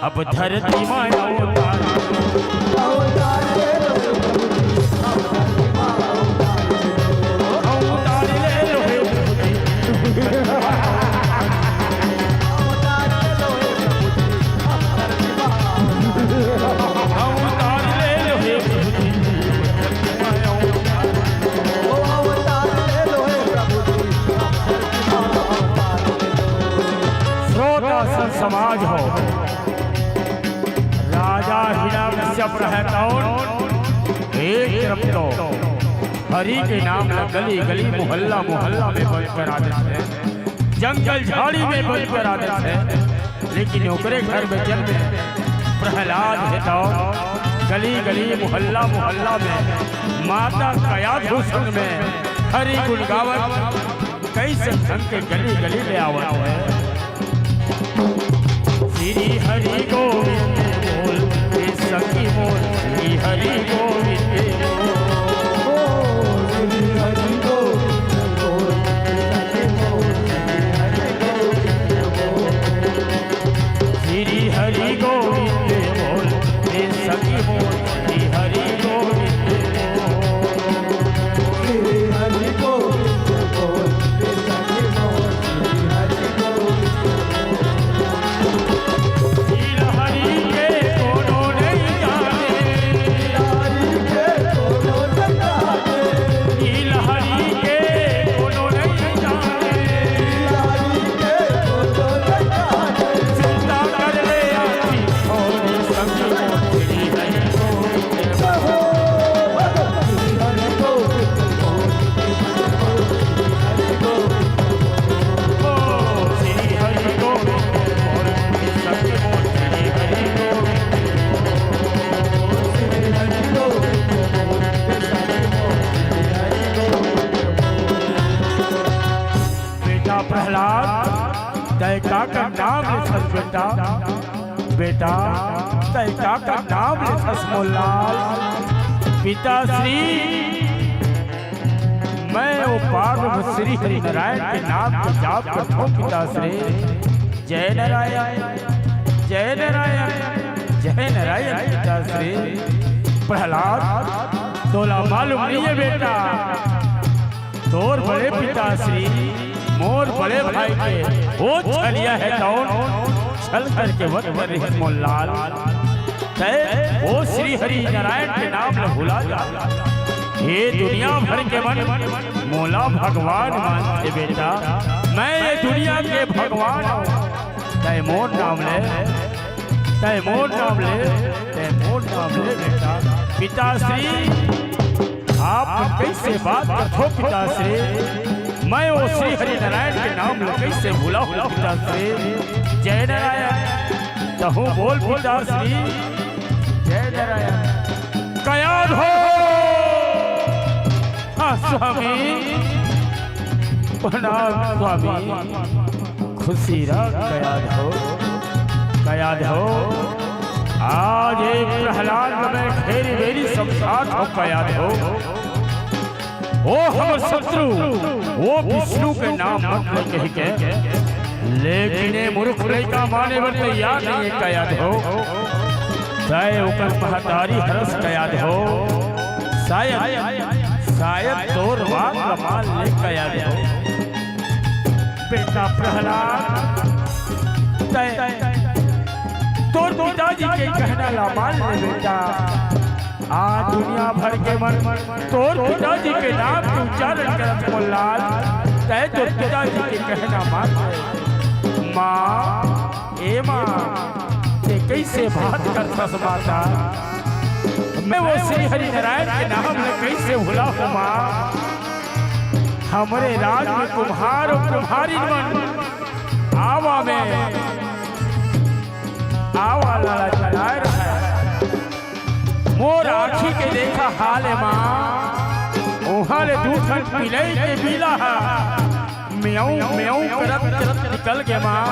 अब धरती मा अवतार, अवतार ले लो हे प्रभु जी। अवतार ले लो हे प्रभु जी। श्रोता संत समाज हो, राजा हिरण्यकश्यप रहत हे, एक तरफ तो हरि के नाम ला गली गली, मोहल्ला मोहल्ला में बंद करा देथे, जंगल झाड़ी में बंद करा देथे, लेकिन ओकरे घर में जन्मे प्रहलाद हे तो गली गली, मोहल्ला मोहल्ला में माता कयाधू संग में हरि गुण गावत कइसे ढंग के गली गली ले आवत हे। श्री हरि गोविंद बोल, हे सखी मोर, श्री हरि गोविंद बोल। श्री हरि गोविंद बोल, हे सखी मोर, श्री हरि गोविंद बोल। श्री हरि गोविंद बोल, हे सखी मोर, श्री हरि गोविंद बोल। श्री हरि गोविंद बोल, हे सखी मोर, श्री हरि गोविंद बोल। श्री हरि के कोनो नइ जाने, श्री हरि के कोनो नइ जाने, श्री हरि के कोनो नइ जाने, श्री हरि के कोनो नइ जाने। चिंता कर ले आखी और संग श्री हरि को। बेटा प्रहलाद, तय काकर नाम लेथस बेटा? बेटा, तय काकर नाम लेथस मोर लाल? पिताश्री, मैं ओ पार ब्रह्म श्री हरि नारायण के नाम के जाप करथों पिताश्री। जय नारायण, जय नारायण, जय नारायण पिताश्री। प्रहलाद, तोला मालूम नइ हे बेटा, तोर बड़े पिताश्री मोर बड़े भाई के ओ छलिया हे तौन छल करके वध करे रिहिस मोर लाल। तय ओ श्री हरि नारायण के नाम ल भुला जा। ये दुनिया भर के मन मोला भगवान मानथे बेटा, मैं ये दुनिया के भगवान हूँ। तय मोर नाम ले, तय मोर नाम ले, तय मोर नाम ले बेटा। पिताश्री, आप कइसे बात करथो पिताश्री? मैं ओ श्री हरि नारायण के नाम ल कइसे भुलाहूँ पिताश्री? जय नारायण, तहूँ बोल पिताश्री। जय नारायण। कयाधो। हाँ स्वामी, प्रणाम स्वामी। खुशी रह कयाधो, कयाधो। आज ए प्रहलाद ल मैं घेरी बेरी समझात हों कयाधो। ओ हमर शत्रु, ओ विष्णु के नाम मत ले कहिके, लेकिन ए मूर्ख लइका माने बर तैयार नइ हे कयाधो। तय ओकर महतारी हरस कयाधो। शायद, शायद तोर बात ल मान ले कयाधो। बेटा प्रहलाद, तय तोर पिताजी के कहना ला मान ले बेटा। आज दुनिया भर के मन तोर पिताजी के नाम के उच्चारण करत मोर लाल, तय तोर पिताजी के कहना मान ले। माँ, ए माँ, तैं कइसे बात करथस माता? मैं ओ श्री हरि नारायण के नाम ल कइसे भुलाहूँ माँ? हमरे राज में कुम्हार अउ कुम्हारिन मन आवा में आवा ला जलाए रहय। मोर आँखी के देखा हाल ए माँ, उहाँ ले दू ठन बिलई के बिला ह म्याऊं म्याऊं करत करत निकल गे माँ।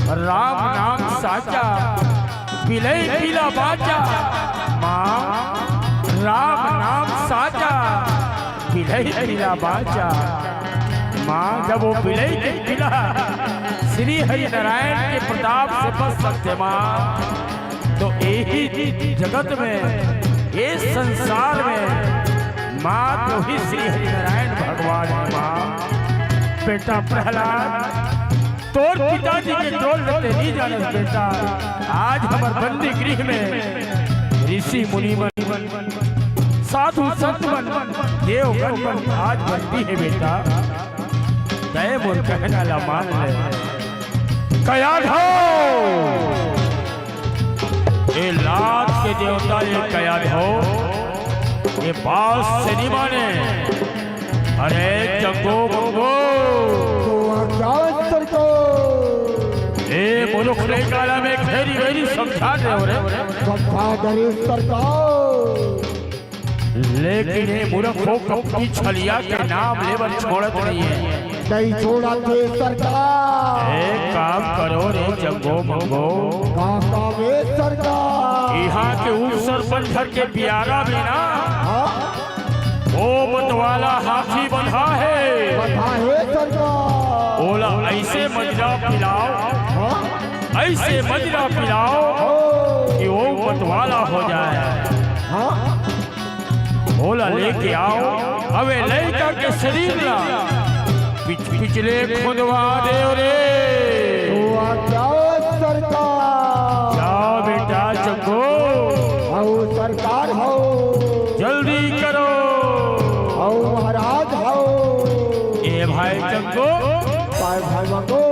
राम नाम साचा, बिलई बिला बाचा। माँ, राम नाम साचा, बिलई बिला बाचा। माँ, जब ओ बिलई के बिला श्री हरि नारायण के प्रताप से बच सकथे माँ, तो यही जगत में, ये संसार में माँ तो ही श्री हरि नारायण भगवान है माँ। बेटा प्रहलाद, तोर पिताजी के क्रोध ल ते नहीं जानस बेटा। आज हमर बंदी गृह में ऋषि मुनि मन, साधु संत मन, देवगण मन आज बंदी हे बेटा। तय मोर कहना ला मान ले। कयाधव, ए लात के देवता, ए कयाधव, ए बात से नहीं माने। अरे जंगो मंगो, तो क्या सरकार? ए मुलुख नहीं काला में घेरी घेरी समझा दे रे। समझा दे सरकार। लेकिन हे मूर्खो, कपटी छलिया के नाम लेवत छोड़त नहीं है। नहीं छोड़त हे सरकार। एक काम करो रे जंगो मंगो। का काम हे सरकार? यहाँ के उप सरपंच घर के पियारा में ना, हाँ? वो मतवाला हाथी बंधा है। बंधा है सरकार। ओला ऐसे मजरा पिलाओ, हाँ? ऐसे मजरा पिलाओ, ओ। कि वो मतवाला हो जाए। हाँ? ओला लेके आओ, अबे लइका के शरीर ला पिच-, पिचले खुंदवा दे रे। हुआ क्या सरकार? जाओ बेटा चंगो। आओ सरकार हो। जल्दी करो। आओ महाराज हो। ए भाई चंगो। भाई, भाई मंगो।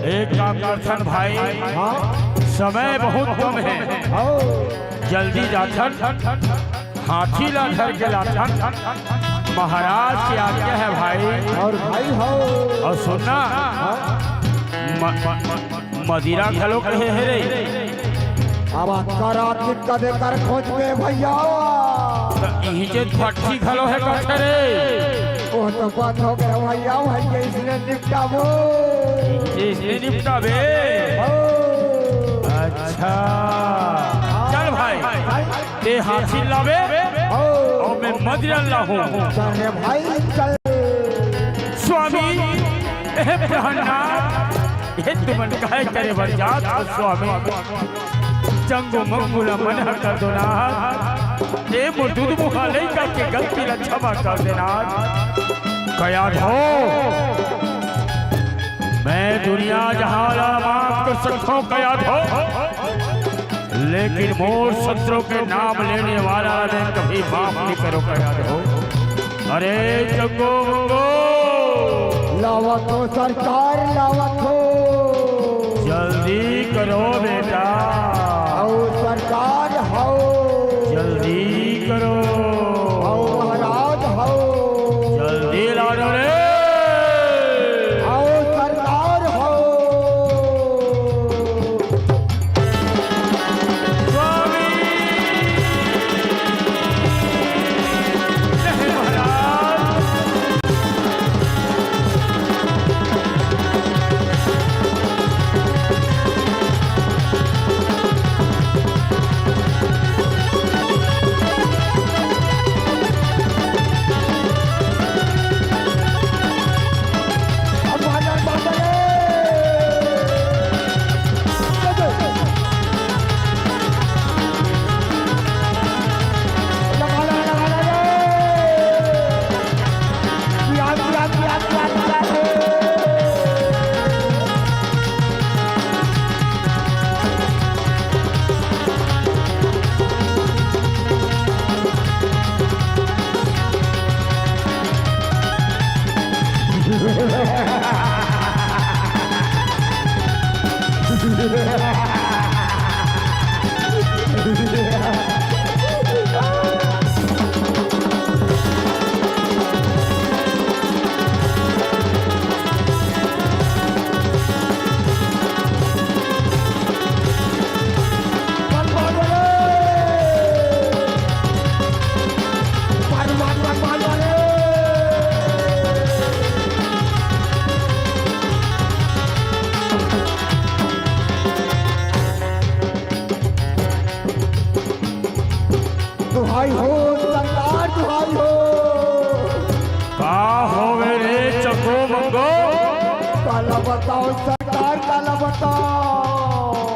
एक काम करथन भाई। हाँ। समय बहुत कम है। हाँ। जल्दी जाथन, हाथी ला धर के लाथन। महाराज की आज्ञा है भाई। और भाई हो। और सुनना, हाँ। म-, म-, म-, मदिरा घलो कहे हे रे। अब अक्का रात के कदे कर खोजबे भैया। तो इही जे भट्ठी घलो है कथे रे। वो तो बंद हो गया भैया, भाई के इसने निपटाबो। इसने निपटाबे? हो। अच्छा। चल भाई, भाई। ते हाथी लाबे हो। और मैं मदिरा लाहूँ। चल रे भाई, चल। स्वामी, हे प्रहन्ना, हे तुमन काय करे बर जात हो स्वामी? जंगो मंगो ला मना कर दो ना। ए मोर दूध मुहा लइका के गलती ला क्षमा कर देना। कयाधव, मैं दुनिया जहां ला माफ कर सकता हूँ कयाधव, लेकिन मोर शत्रु के नाम लेने वाला मैं कभी माफ नहीं करो कयाधव। अरे जंगो मंगो। लावत हो सरकार, लावत हो। जल्दी करो बेटा। आओ सरकार हो। जल्दी करो। आओ महाराज हो। जल्दी लाओ रे। आओ सरकार हो। स्वामी। जय महाराज। दुहाई हो सरकार, दुहाई हो। का होवे रे चको मंगो? काला बताओ सरकार,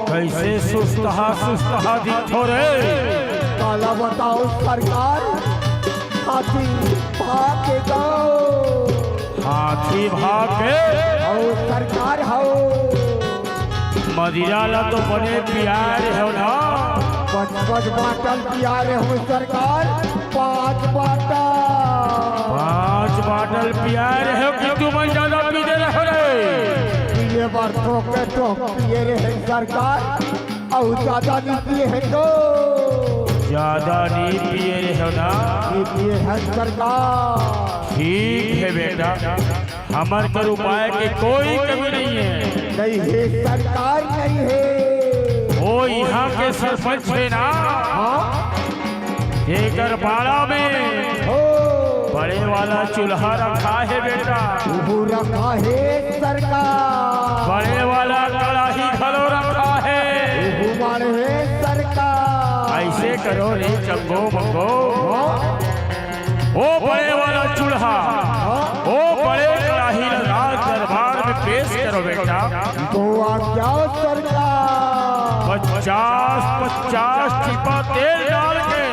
कइसे सुस्तहा सुस्तहा दिखथो रे? काला बताओ सरकार, हाथी भाग के गाँव। हाथी भाग के? अउ सरकार हव। मदिरा ला तो बने पियाय रेहेव ना। पच पच बाटल पियाय रेहेव सरकार, पाँच बाटल। पाँच बाटल पियाय रेहेव कि तुमन जादा पी दे रेहेव रे? पिए बर थोके थोक पिए रेहेव सरकार, अउ जादा नी पिए हन तो। जादा नी पिए रेहेव ना? नी पिए हन सरकार। ठीक हे बेटा, हमर कर उपाय के कोई कमी नइ हे। नइ हे सरकार, नइ हे। ओ इहाँ के सरपंच हे ना, हाँ? तेकर बाड़ा में हो। बड़े वाला चूल्हा रखा हे बेटा। उहू रखा हे सरकार। बड़े वाला कड़ाही घलो रखा हे। उहू माड़े हे सरकार। अइसे करो रे चंगो मंगो। हाँ। ओ बड़े वाला चूल्हा, हाँ। ओ बड़े कड़ाही ला राज दरबार में पेश करो बेटा। तो आ क्या सरकार? पचास पचास टिपा तेल डाल के,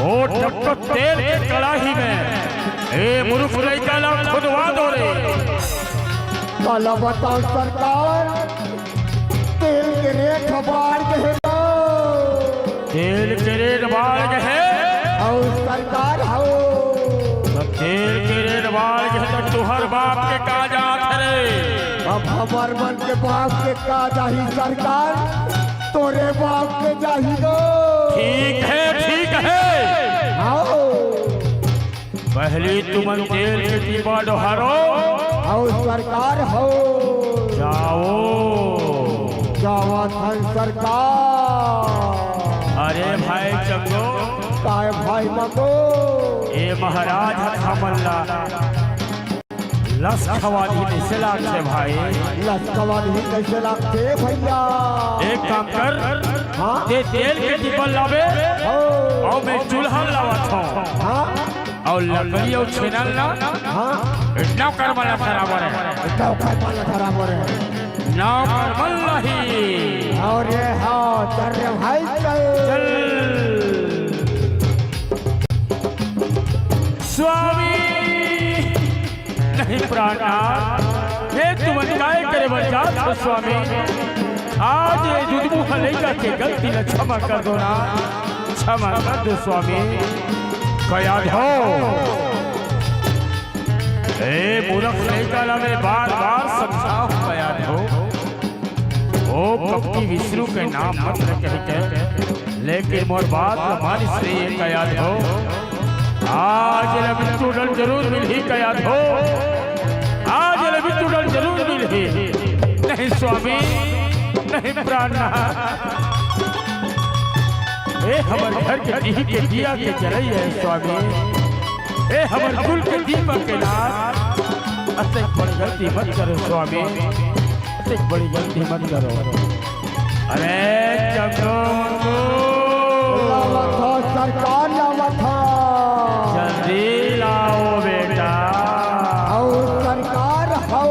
ओ टपटप तेल के कड़ाही में ए मुरुख लइका ला खुदवा दो रे। काला बताओ सरकार, तेल के रेट बाढ़ गे हे। तेल के रेट बाढ़ गे हे। अउ सरकार हव। त तेल के रेट बाढ़ गे हे त तुहर बाप के का जात हे रे? अब हमर मन के बाप के का जाही सरकार, तोरे बाप के जाही गा। ठीक हे, ठीक हे। हव। पहिली तुमन तेल के टिपा डोहारो। अउ सरकार हव। जाओ। जावत हन सरकार। अरे भाई चंगो। काय भाई मंगो? ए महाराज ह हमन ला लस खवा दिही तइसे लागथे भाई। लस खवा दिही तइसे लागथे भइया। एक काम कर, हाँ? ते तेल के टिपा लाबे, हो। अउ मैं चूल्हा लावत हँव। हाँ? अउ लकड़ी अउ छेना ला, हाँ। नौकर मन ला धराबो रे। नौकर मन ला धराबो रे। नौकर मन ला ही। अउ ये हाँ, चल रे भाई, चल। चल। स्वामी। नहीं प्राणनाथ, ए तुमन काय करे बर जात हो स्वामी? आज ए दुदमुहा लइका के गलती ला क्षमा कर दो ना, क्षमा कर दो स्वामी। कयाधव, ए मूर्ख लइका ला मैं बार बार समझाहूँ कयाधव। ओ कपटी विष्णु के नाम मत ले कहिके, लेकिन मोर बात ल मानिस रे कयाधव। आज एला मृत्यु दंड जरूर मिलही कयाधव, आज एला मृत्यु दंड जरूर मिलही। नहीं स्वामी, नहीं प्राणनाथ, ए हमर घर के दीही के दिया के जरई हे स्वामी, ए हमर कुल के दीपक के नाथ, अतेक बड़ गलती मत करो स्वामी। अतेक बड़ी गलती मत करो। अरे चंदू। लावत हो सरकार, लावत हो। जल्दी लाओ बेटा। अउ सरकार हो।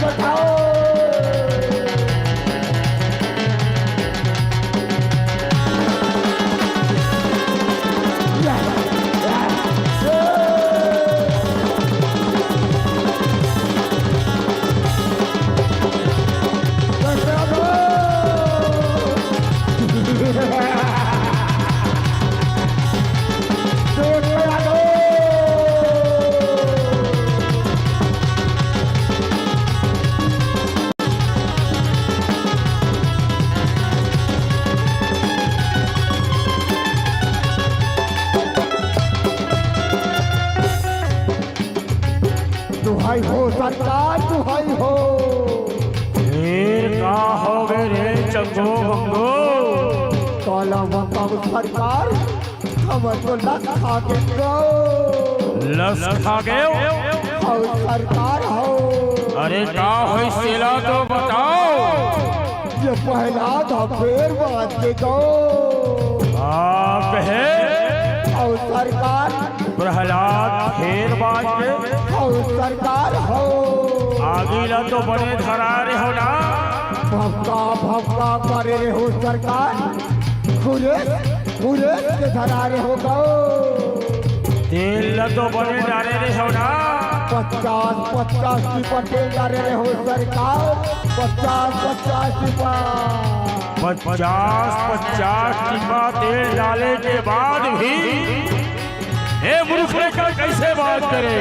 बजाओ। दुहाई हो सरकार, दुहाई हो। फेर का होगे रे चंगो मंगो? काला बताओ सरकार, हमर तो लस खा गे गो। लस खा गे? हौ सरकार हौ। अरे का होइस तेला तो बताओ। ये प्रहलाद ह फेर बाँच गे गो। आप है? हौ सरकार। प्रहलाद फेर बाँच गे? हौ सरकार हौ। आगी ला तो बने धरा रे हो ना। भपका भपका करे रे हो सरकार। खुरेस खुरेस के धरा रे हो गो। तेल ल तो बने डारे रे हो ना। पचास पचास टीपा तेल डारे रे हो सरकार। पचास पचास टीपा। पचास पचास टीपा तेल डाले के बाद भी ए मूर्ख लइका कइसे बात करे?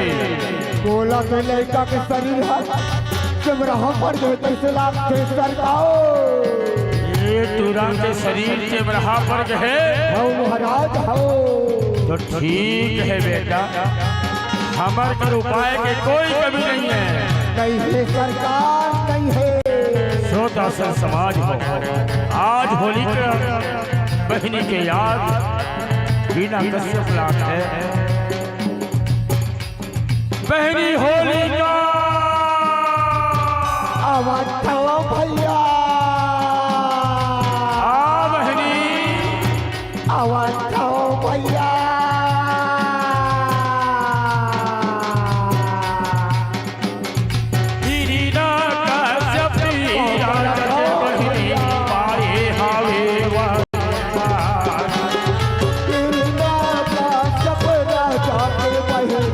बोला तो लइका के शरीर ह चमराहा पर जो तइसे लागथे सरकार। ए टूरा के शरीर चमराहा पर गे हे। हौ महाराज हौ। तो ठीक हे बेटा, हमर कर उपाय के कोई कमी नइ हे। नइ हे सरकार, नइ हे। श्रोता संत समाज हो, आज होलिका बहिनी के याद बिना कश्यप लाग हे। बहिनी होलिका। आवत हवँ भइया। आ बहिनी। आवत हवँ भइया। गिरिना कश्यप राजा के बहिनी पाए हवे वरदान। गिरिना कश्यप राजा के बहिनी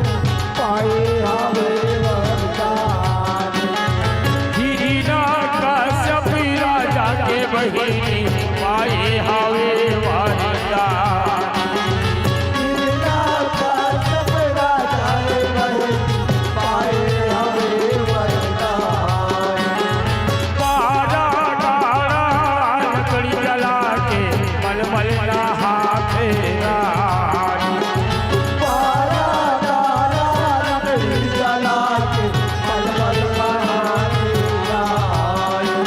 पाए हवे वरदान। गिरिना कश्यप राजा के बहिनी पाए हवे वरदान। पारा डारा लकड़ी जला के मलमल नहाथे रानी। पारा डारा लकड़ी जला के मलमल नहाथे रानी।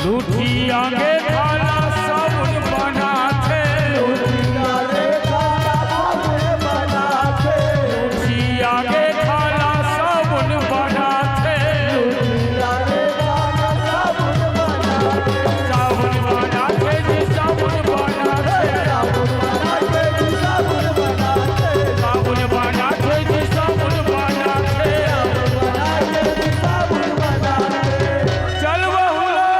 लुठिया के खाला साबुन बनाथे। लुठिया के खाला साबुन बनाथे। लुठिया के खाला साबुन बनाथे। लुठिया के खाला साबुन बनाथे। साबुन बनाथे जी, साबुन बनाथे। साबुन बनाथे जी, साबुन बनाथे। साबुन बनाथे जी, साबुन बनाथे। साबुन बनाथे जी, साबुन बनाथे। चल बहुला।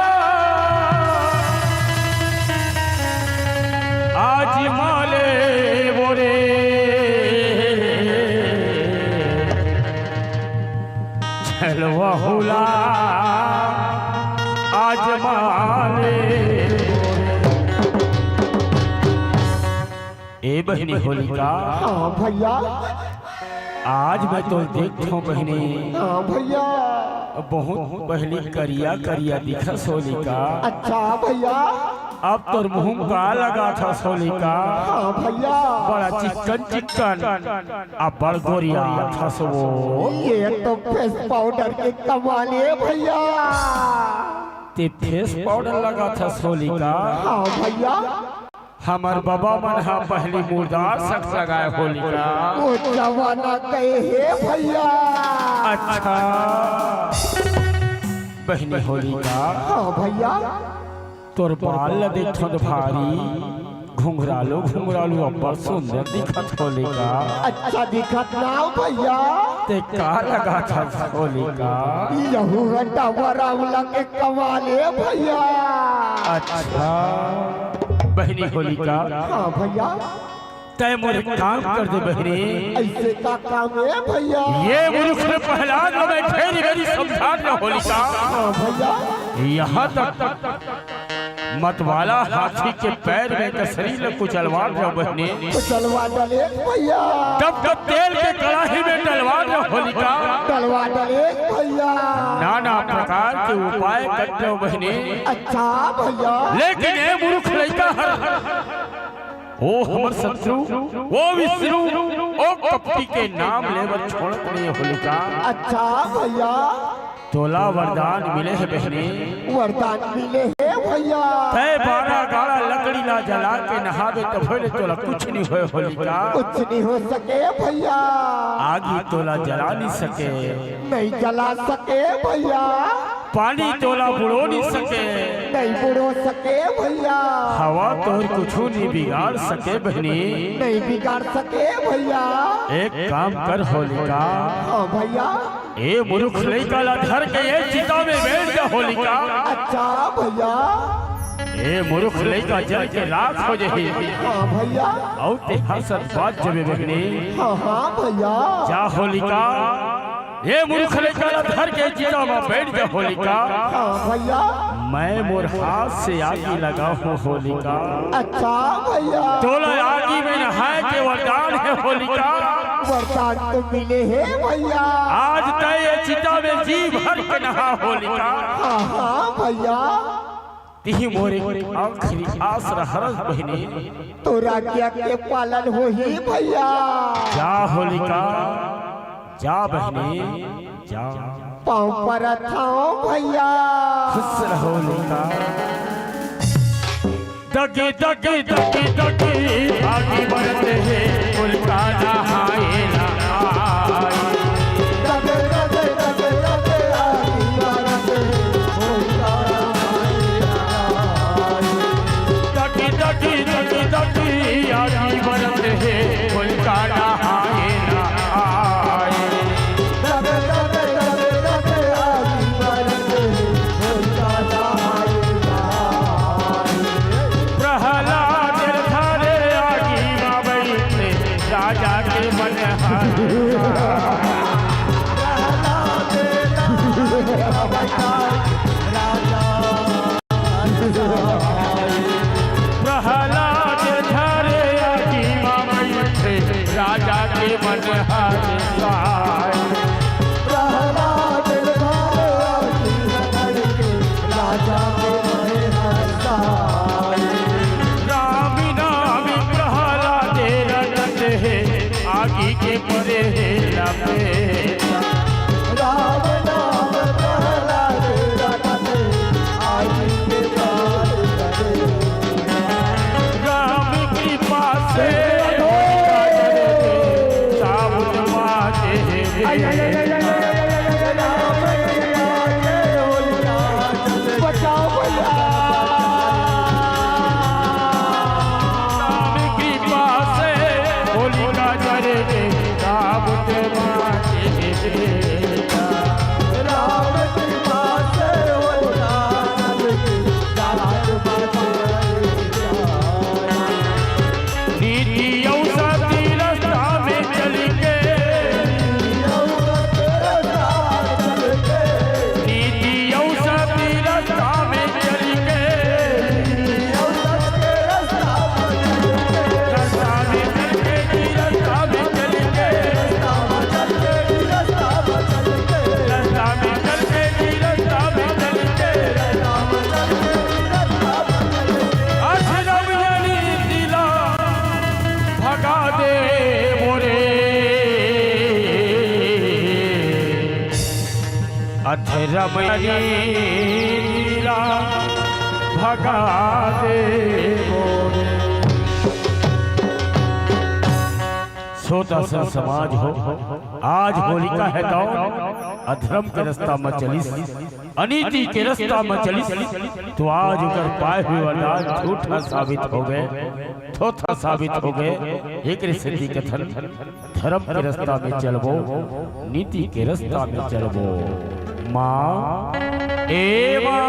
आज माले बोरे। चल बहुला। आज माले बोरे। ए बहिनी होलिका। हाँ भइया। आज मैं तो देखथों बहिनी। हाँ भइया। बहुत पहिली करिया करिया दिखस होलिका। अच्छा भइया। अब तोर मुँह का लगाथस होलिका। हाँ भइया। बड़ा चिक्कन चिक्कन, अब बड़ गोरियाथस वो। ये तो फेस पाउडर के कमाल ए भइया। ते फेस पाउडर लगाथस होलिका। हाँ भइया। हमर बबा मन ह पहिली मुर्दार सक्स लगाय होलिका। वो जमाना गए हे भइया। अच्छा। बहिनी होलिका। हाँ भइया। तोर बाल ल देखथों त भारी घुंघरालू घुंघरालू अब्बड़ सुंदर दिखत होलिका। अच्छा दिखत नाव भैया। ते का लगाथस होलिका? यहू ह डबरा उला के कमाल ए भैया। अच्छा बहिनी होलिका। हाँ भैया। तै मोर एक काम कर दे बहिनी। अइसे का काम ए भैया? ये मुरुख ल पहला तो मैं फेरी फेरी समझात रहेंव होलिका। हाँ भैया। यहाँ तक मतवाला हाथी के पैर में कसरी ल कुचलवात रहेंव बहिनी। कुचलवा डलेस भैया। तब तक तेल के कड़ाही में डलवात रहेंव होलिका। डलवा डलेस भैया। नाना प्रकार के उपाय करत रहेंव बहिनी। अच्छा भैया। लेकिन ए मुरुख लइका हर ओ हमर शत्रु, ओ विष्णु, ओ कपटी के नाम ले बर छोड़त नइ हे होलिका। अच्छा भैया। तोला वरदान मिले हे बहिनी। वरदान मिले हे भैया। तै बारह गाड़ा लकड़ी ला जला के नहाबे तभो ले तोला कुछ नइ होय होलिका। कुछ नइ हो सके भैया। आगी तोला जला नइ सके। नइ जला सके भैया। पानी तोला बुड़ो नइ सके। नइ बुड़ो सके भैया। हवा तोर कुछु नइ बिगाड़ सके बहिनी। नइ बिगाड़ सके भैया। एक काम कर होलिका। हाँ भैया। ए मुरुख लइका ला धर के ए चिता में बैठ जा होलिका। अच्छा भैया। ए मुरुख लइका जल के राख हो जाही। हाँ भैया। अउ तेहा सत बात जबे बहिनी। हाँ हाँ भैया। जा होलिका। ए मुरुख लइका ला धर के चिता म बैठ जा होलिका। हाँ भैया। मैं मोर हाथ से आगी लगाहूँ होलिका। अच्छा भैया। तोला आगी में नहाय के वरदान हे होलिका। वरदान तो मिले हे भैया। आज तै ए चिता में जी भर के नहा होलिका। हाँ हाँ भैया। तिही मोर एक आखिरी आस रहरस बहिनी। तोर आज्ञा के पालन होही भैया। जा होलिका, जा बहिनी, जा। पाँव परत हँव भैया। खुश रह होलिका। दगी दगी दगी दगी आगी बरत हे, होलिका नहाए ला आए। दगी दगी दगी दगी आगी बरत हे, होलिका नहाए ला आए। दगी दगी दगी दगी आगी बरत हे, होलिका नहाए ला आए। प्रहलाद धरे आगी मा बइठे, राजा के मन हर। प्रहलाद धरे आगी मा बइठे, राजा के मन हर साए। प्रहलाद धरे आगी मा बइठे, राजा के मन हर साए। राम नाम प्रहलाद रटत हे, आगी के परे हे लपेटा। राम नाम प्रहलाद रटत हे, आगी के परे हे लपेटा। राम कृपा से साबुत बाजे हे। बचाओ भैया। राम कृपा से होलिका जरे, साबुत बाजे। राम कृपा से होलिका जरे, साबुत बाजे। नीति अउ सती रस्ता में चल के, नीति अउ सती रस्ता में चल के, रस्ता में चल के, रस्ता में चल के, रस्ता में चल के, रस्ता में चल के, रस्ता में चल के, रस्ता में चल के, रस्ता में चल के। आश्रम जनी दिला भगा दे मोरे। अधरम जनी दिला भगा दे मोरे। श्रोता संत समाज हो, आज होलिका हे तौन अधरम के रस्ता म चलिस। अनीति के रस्ता म चलिस, तो आज ओकर पाए हुए वरदान झूठा साबित हो गए, थोथा साबित हो गए। एकरे सेती कथन, धरम के रस्ता में चलबो, नीति के रस्ता में चलबो। माँ, ए माँ,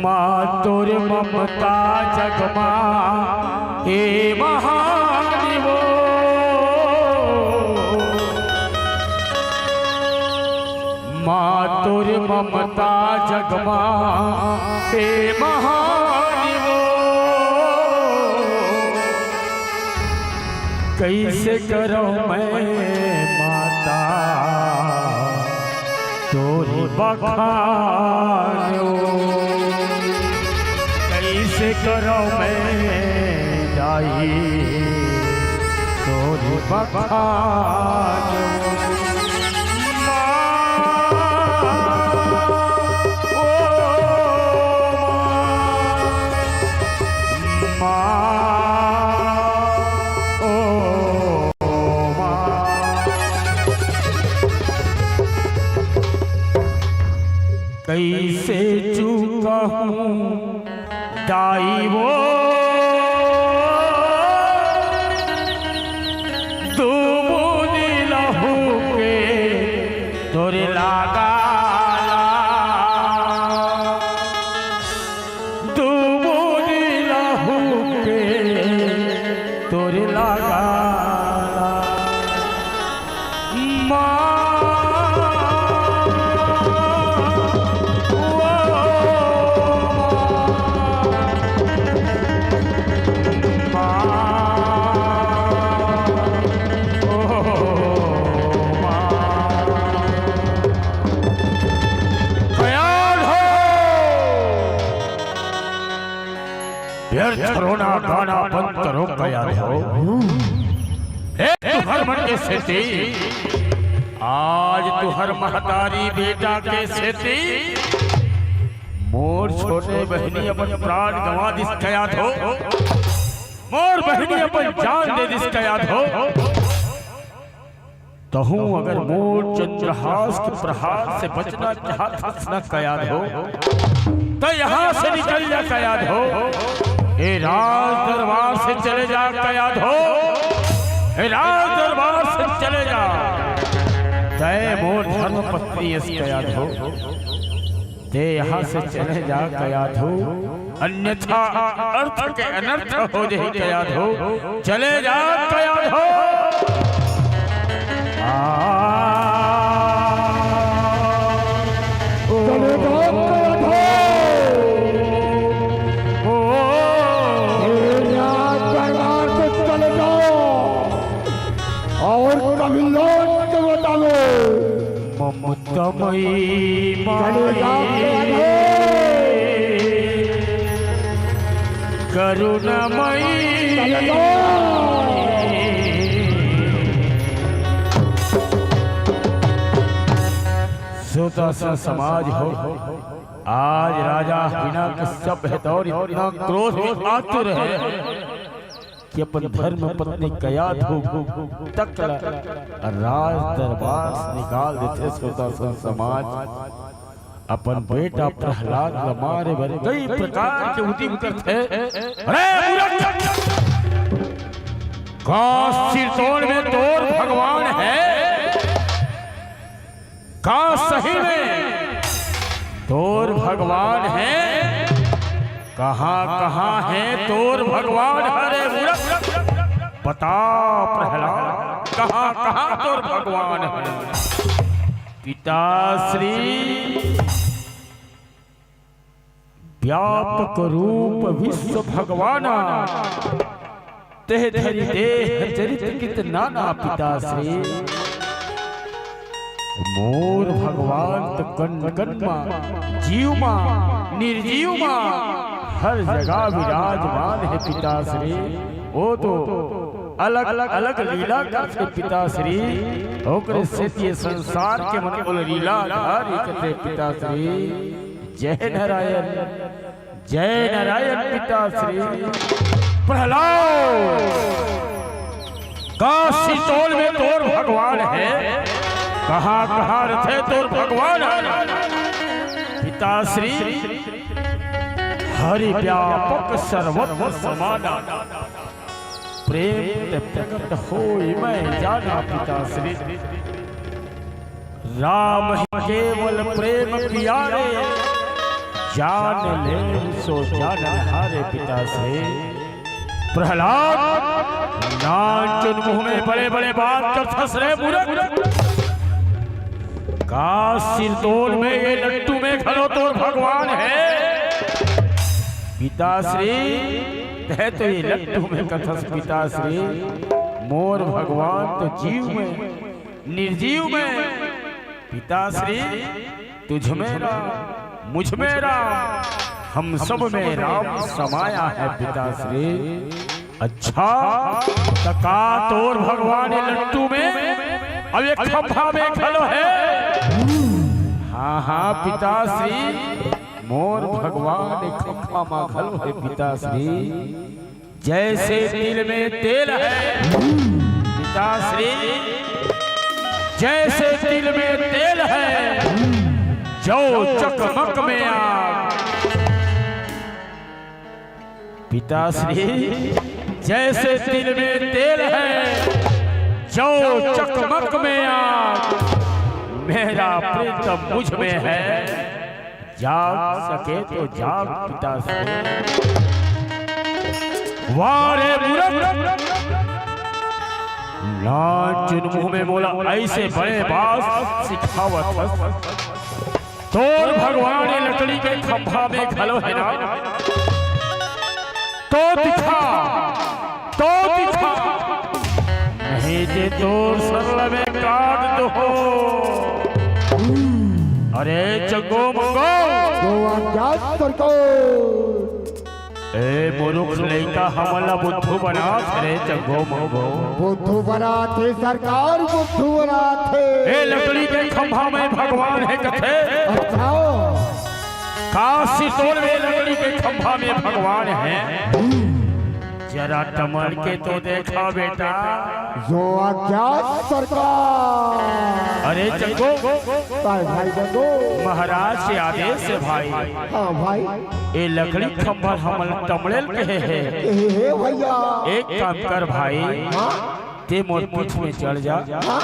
माँ तोर ममता जगमा, हे महादेवो। माँ तोर ममता जगमा, हे महादेवो। कइसे करौं मैं माता तोर बखानो, कइसे करौं मैं दाई तोर बखानो। माँ, ओ माँ, माँ, ओ माँ। कइसे चुकाहूँ दाई वो दू बूंदी लहू के तोर लागाला, दू बूंदी लहू के तोर लागाला। माँ, ओ माँ, माँ, ओ माँ। कयाधो, व्यर्थ रोना गाना बंद करो कयाधो। ए तुहर मन के सेती, आज तुहर महतारी बेटा के सेती मोर छोटे बहिनी अपन प्राण गंवा दिस कयाधो, मोर बहिनी अपन जान दे दिस कयाधो। तहूँ अगर मोर चंद्रहास के प्रहार से बचना चाहत हस न कयाधो, त यहाँ से निकल जा कयाधो। ए राज दरबार से चले जा कयाधो। ए राज दरबार से चले जा। तय मोर धर्म पत्नी अस कयाधो। ते यहाँ से चले जा कयाधो, अन्यथा अर्थ के अनर्थ हो जाही कयाधो। चले जा कयाधो। आ, ओ, चले जाओ कयाधो। ओ, मेरे न्याय करवा के चले जाओ और कभी लौट के मत आओ। ममता मई माई, करुणा मई। श्रोता संत समाज हो, आज राजा हिरण्यकश्यप है तो इतना क्रोध में आतुर है कि अपन धर्म पत्नी कयाधो तक ल राज दरबार से निकाल देथे। श्रोता संत समाज, अपन बेटा प्रहलाद ल मारे बर कई प्रकार के उदिम करथे। अरे मूर्ख! का सिरतोन में तोर भगवान है? का सही में तोर भगवान है? कहाँ कहाँ है तोर भगवान? अरे मूर्ख, बता प्रहलाद, कहाँ कहाँ तोर भगवान है? पिताश्री, व्यापक रूप विश्व भगवाना, तेह धरि देह चरित कित नाना। पिताश्री, मोर भगवान तो कण कण मा, जीव मा, निर्जीव मा, हर जगह विराजमान है पिताश्री। वो तो अलग अलग लीला करथे पिताश्री, ओकरे सेती संसार के मन ओला लीलाधारी कथे पिताश्री। जय नारायण, जय नारायण पिताश्री। प्रहलाद, का सिरतोन में तोर भगवान है? कहाँ कहाँ रथे तोर भगवान हे? पिताश्री, हरि व्यापक सर्वत्र समाना, प्रेम ते प्रकट होई मैं जाना पिताश्री। राम ही केवल प्रेम पिया रे, जान ले सो जानन हारे पिताश्री। प्रहलाद, नानचुन मुंह में बड़े बड़े बात करथस रे मूर्ख। का सिरतोन में ये लट्टू में घलो तोर भगवान हे? पिताश्री, तैं तो ये लट्टू में कथस पिताश्री, मोर भगवान तो जीव में, निर्जीव में। पिताश्री, तुझ में राम, मुझ में राम, हम सब में राम समाया है पिताश्री। अच्छा, त का तोर भगवान ये लट्टू में अउ ये खंभा में घलो हे? हाँ, हाँ, पिताश्री, मोर भगवान ये खंभा में घलो हे पिताश्री। जैसे तिल में तेल है पिताश्री, जैसे तिल में तेल है, जौ चकमक में आग। पिताश्री, जैसे तिल में तेल है, जौ चकमक में आग, मेरा प्रीतम मुझ में है, जाग सके तो जाग पिताश्री। वाह रे मूर्ख, नानचुन मुंह में मोला ऐसे बड़े बात सिखावत हस। तोर भगवान ये लकड़ी के खंभा में घलो हे ना, तो दिखा, तो दिखा, नहीं ते तोर सर ल में काट दूहूं। अरे चंगो मंगो, जो आज्ञा सरकार। ए मूर्ख लइका, हमन ला बुद्धू बनात हे रे चंगो मंगो। बुद्धू बनात हे सरकार, बुद्धू बनात हे। ए लकड़ी के खंभा में भगवान हे कथे। अच्छा। का सिरतोन में लकड़ी के खंभा में भगवान हे? जरा टमड़ के तो देखा बेटा। जो आज्ञा सरकार। अरे जंगो, काय भाई जंगो? महाराज के आदेश हे भाई। हाँ भाई। ए लकड़ी खंभा हमन टमड़े ल कहे हे। ए हे भैया। एक काम कर भाई, हाँ? ते मोर पीठ में चढ़ जा। हाँ?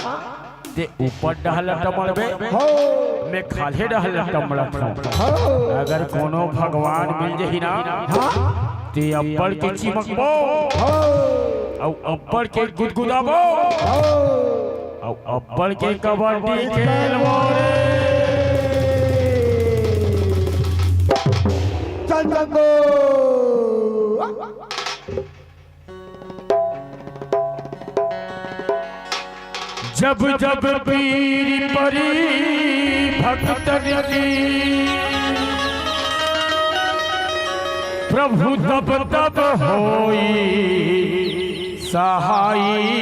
ते ऊपर डहर ल टमड़बे, हो। मैं खाल्हे डहर ल टमड़त हूँ। हो। अगर कोनो भगवान मिल जही ना, हाँ। ते अब्बड़ के चिमकबो, हो। अउ अब्बड़ के गुदगुदाबो, हो। अउ अब्बड़ के कबड्डी खेलबो रे। चल चंदो। जब जब पीर परी भक्तन की, प्रभु तब तब होई सहाई।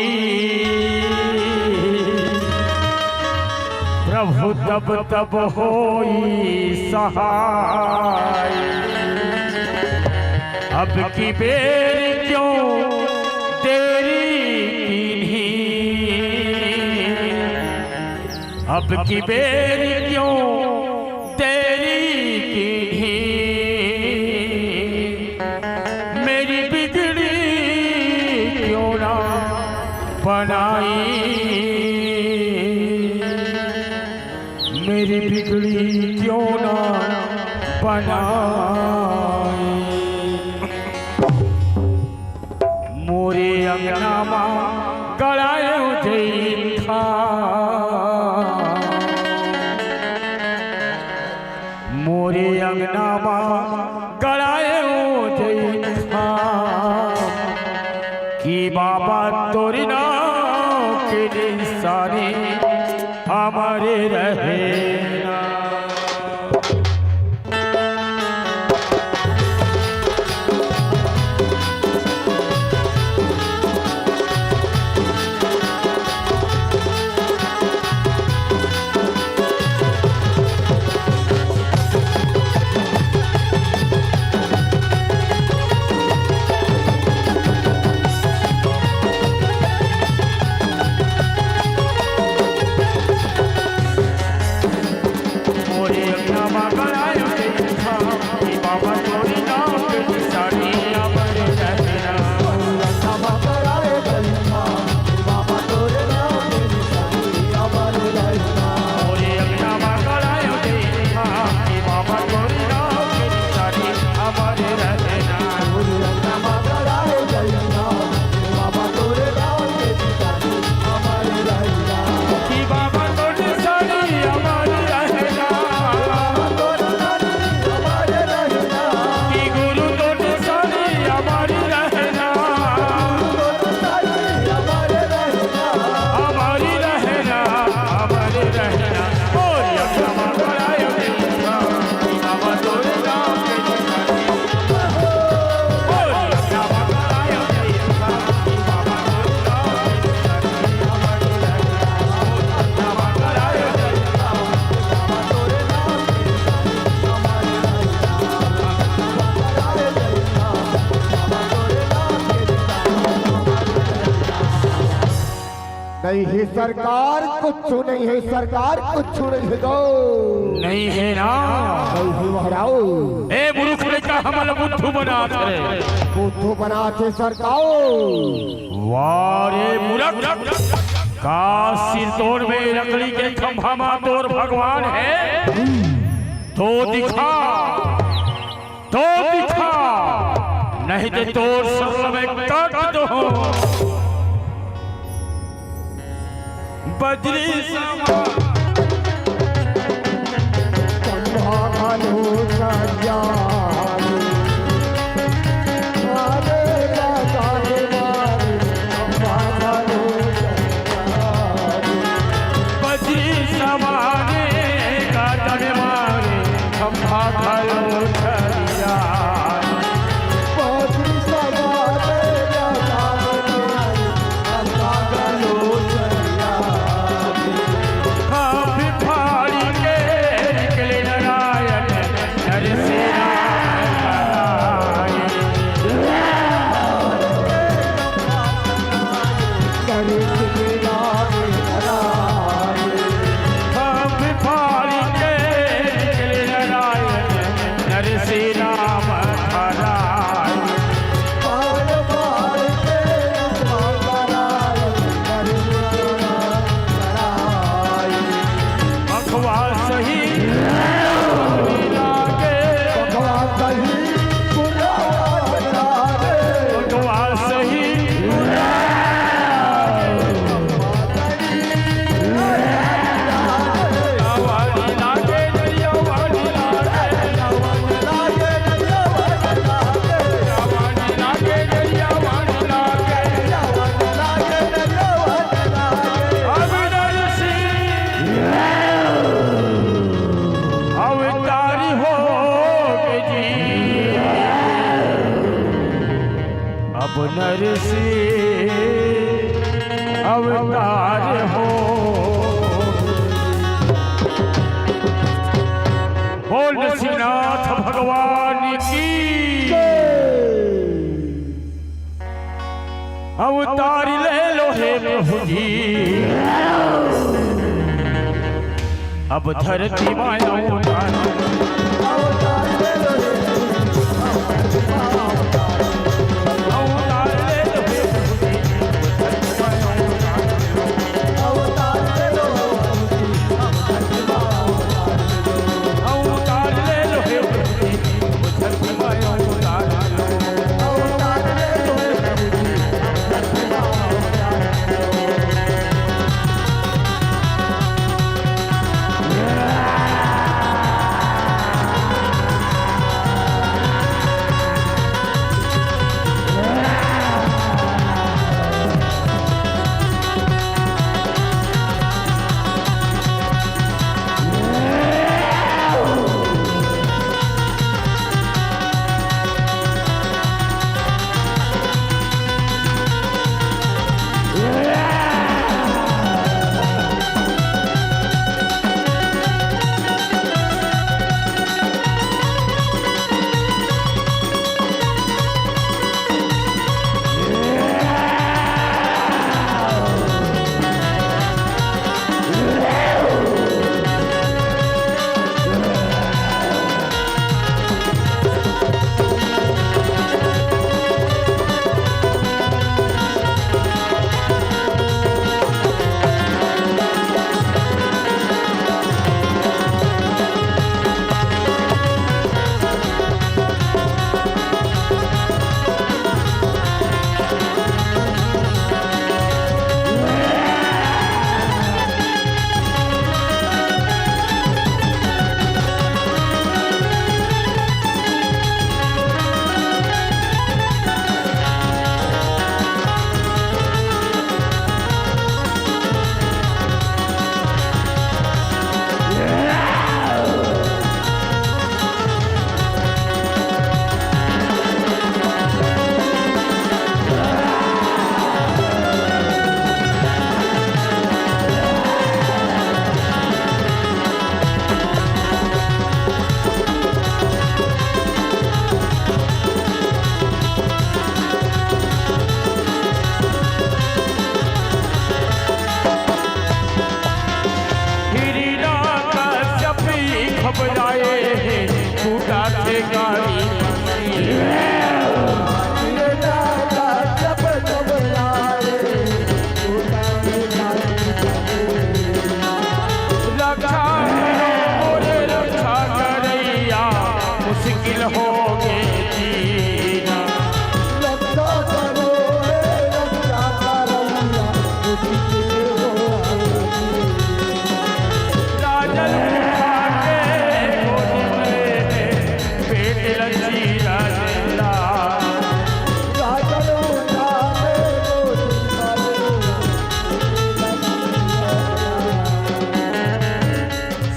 प्रभु तब तब होई सहाय। अब की बेर क्यों देरी कीन्ही, अब की बेर क्यों देरी कीन्ही, मेरी बिगड़ी क्यों ना बनाई, मेरी बिगड़ी क्यों ना बनाई। मोरे अंगना मा गड़ायो जैन खाम, मोरे अंगना मा गड़ायो जैन खाम, कि बाबा तोरी नाम के निशानी अमर रहे ना। कि बाबा तोर सारी अमर रहना, कि गुरु तोर सारी अमर रहना, अमर रहना, अमर रहना। नहीं हे सरकार, कुछु नहीं हे सरकार, कुछु नहीं हे गो। नहीं हे ना? नहीं हे महाराज। ए मूर्ख लइका, हमन ल बुद्धू बनात हे। बुद्धू बनात हे सरकार। वाह रे मूर्ख, का सिरतोन में लकड़ी के खंभा मा तोर भगवान हे? तो दिखा। तो दिखा, नहीं ते तोर सर ल मैं काट दूं। बजरी समान। बजरी समाने का तन मारे, खंभा घलो झरिया। बजरी समाने का तन मारे, खंभा घलो झरिया। खंभ फाड़ी के निकले नारायण, नरसिंह नारायण। खंभ फाड़ के निकले नारायण, नरसिंह नाम धराय। भगवा सही लागे। भगवा सही लागे। भगवा सही। अवतारी हो गए जी। अब नरसिंह अवतार हो। बोल नरसिंहनाथ भगवान की। अवतार ले लो हे प्रभु जी। अब धरती माया अवतार।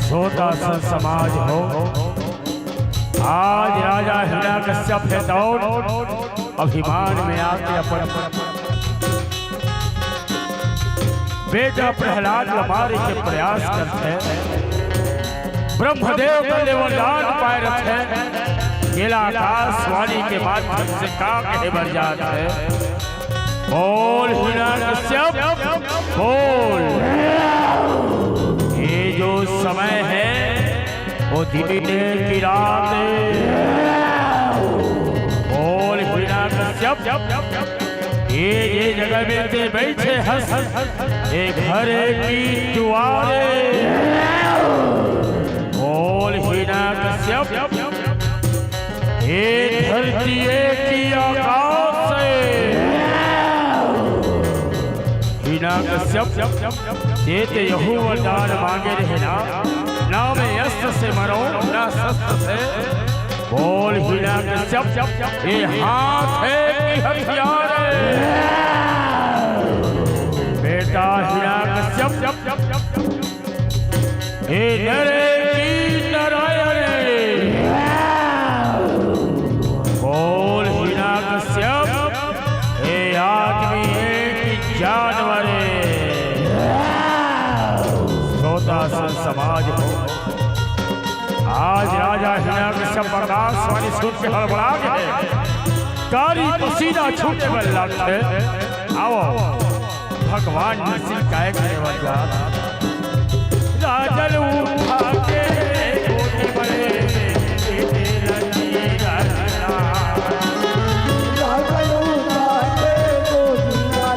श्रोता संत समाज हो, आज राजा हिरण्यकश्यप हे दौड़ अभिमान में आके अपन बेटा प्रहलाद ल मारे के प्रयास करथे। ब्रह्मदेव के ले वरदान पाए रथे, जेला आकाशवाणी के माध्यम से का कहे बर जात हे। बोल हिरण्यकश्यप, बोल। ये जो समय है, वो दिन की रात है। बोल हिरण्यकश्यप, ये, ये जगह में ते बैठे हस, ये घर की दुआरे। बोल हिरण्यकश्यप, हे धरती, हे की आकाश हे। हिरण्यकश्यप, ये ते यहू वरदान मांगे रहे ना, ना मैं अस्त्र से मरूं, ना शस्त्र से। बोल हिरण्यकश्यप, ये हाथ हे कि हथियार हे? बेटा हिरण्यकश्यप, हे नर हे कि नारायण हे? बोल हिरण्यकश्यप, हे आदमी हे कि जानवर हे? श्रोता संत समाज हो, आज राजा हिरण्यकश्यप आकाशवाणी सुन के हड़बड़ा गे हे। कारी पसीना छूटे बर लगथे। आओ, भगवान नरसिंह काय करे बर जात? राजन उठा के गोदी बड़े, राजन उठा के गोदी बड़े,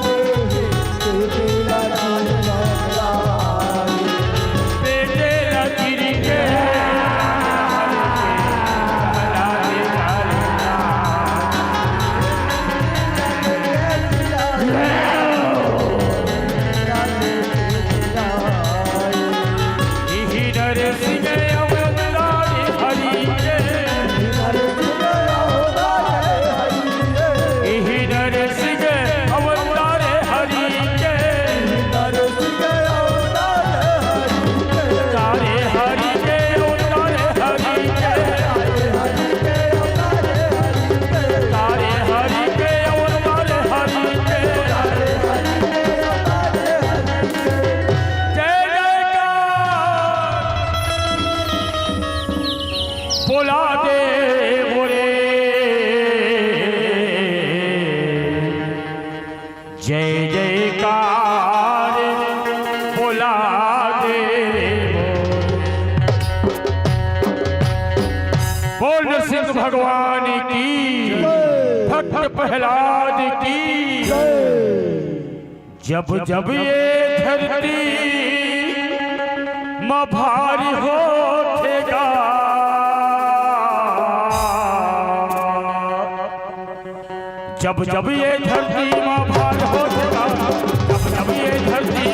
बोला दे बोले, जय जयकार बोला दे। बोल नरसिंह भगवान की, भक्त प्रहलाद की। जब जब ये धरती म भारी होथे गा, जब जब ये धरती म भारी होथे गा, जब जब ये धरती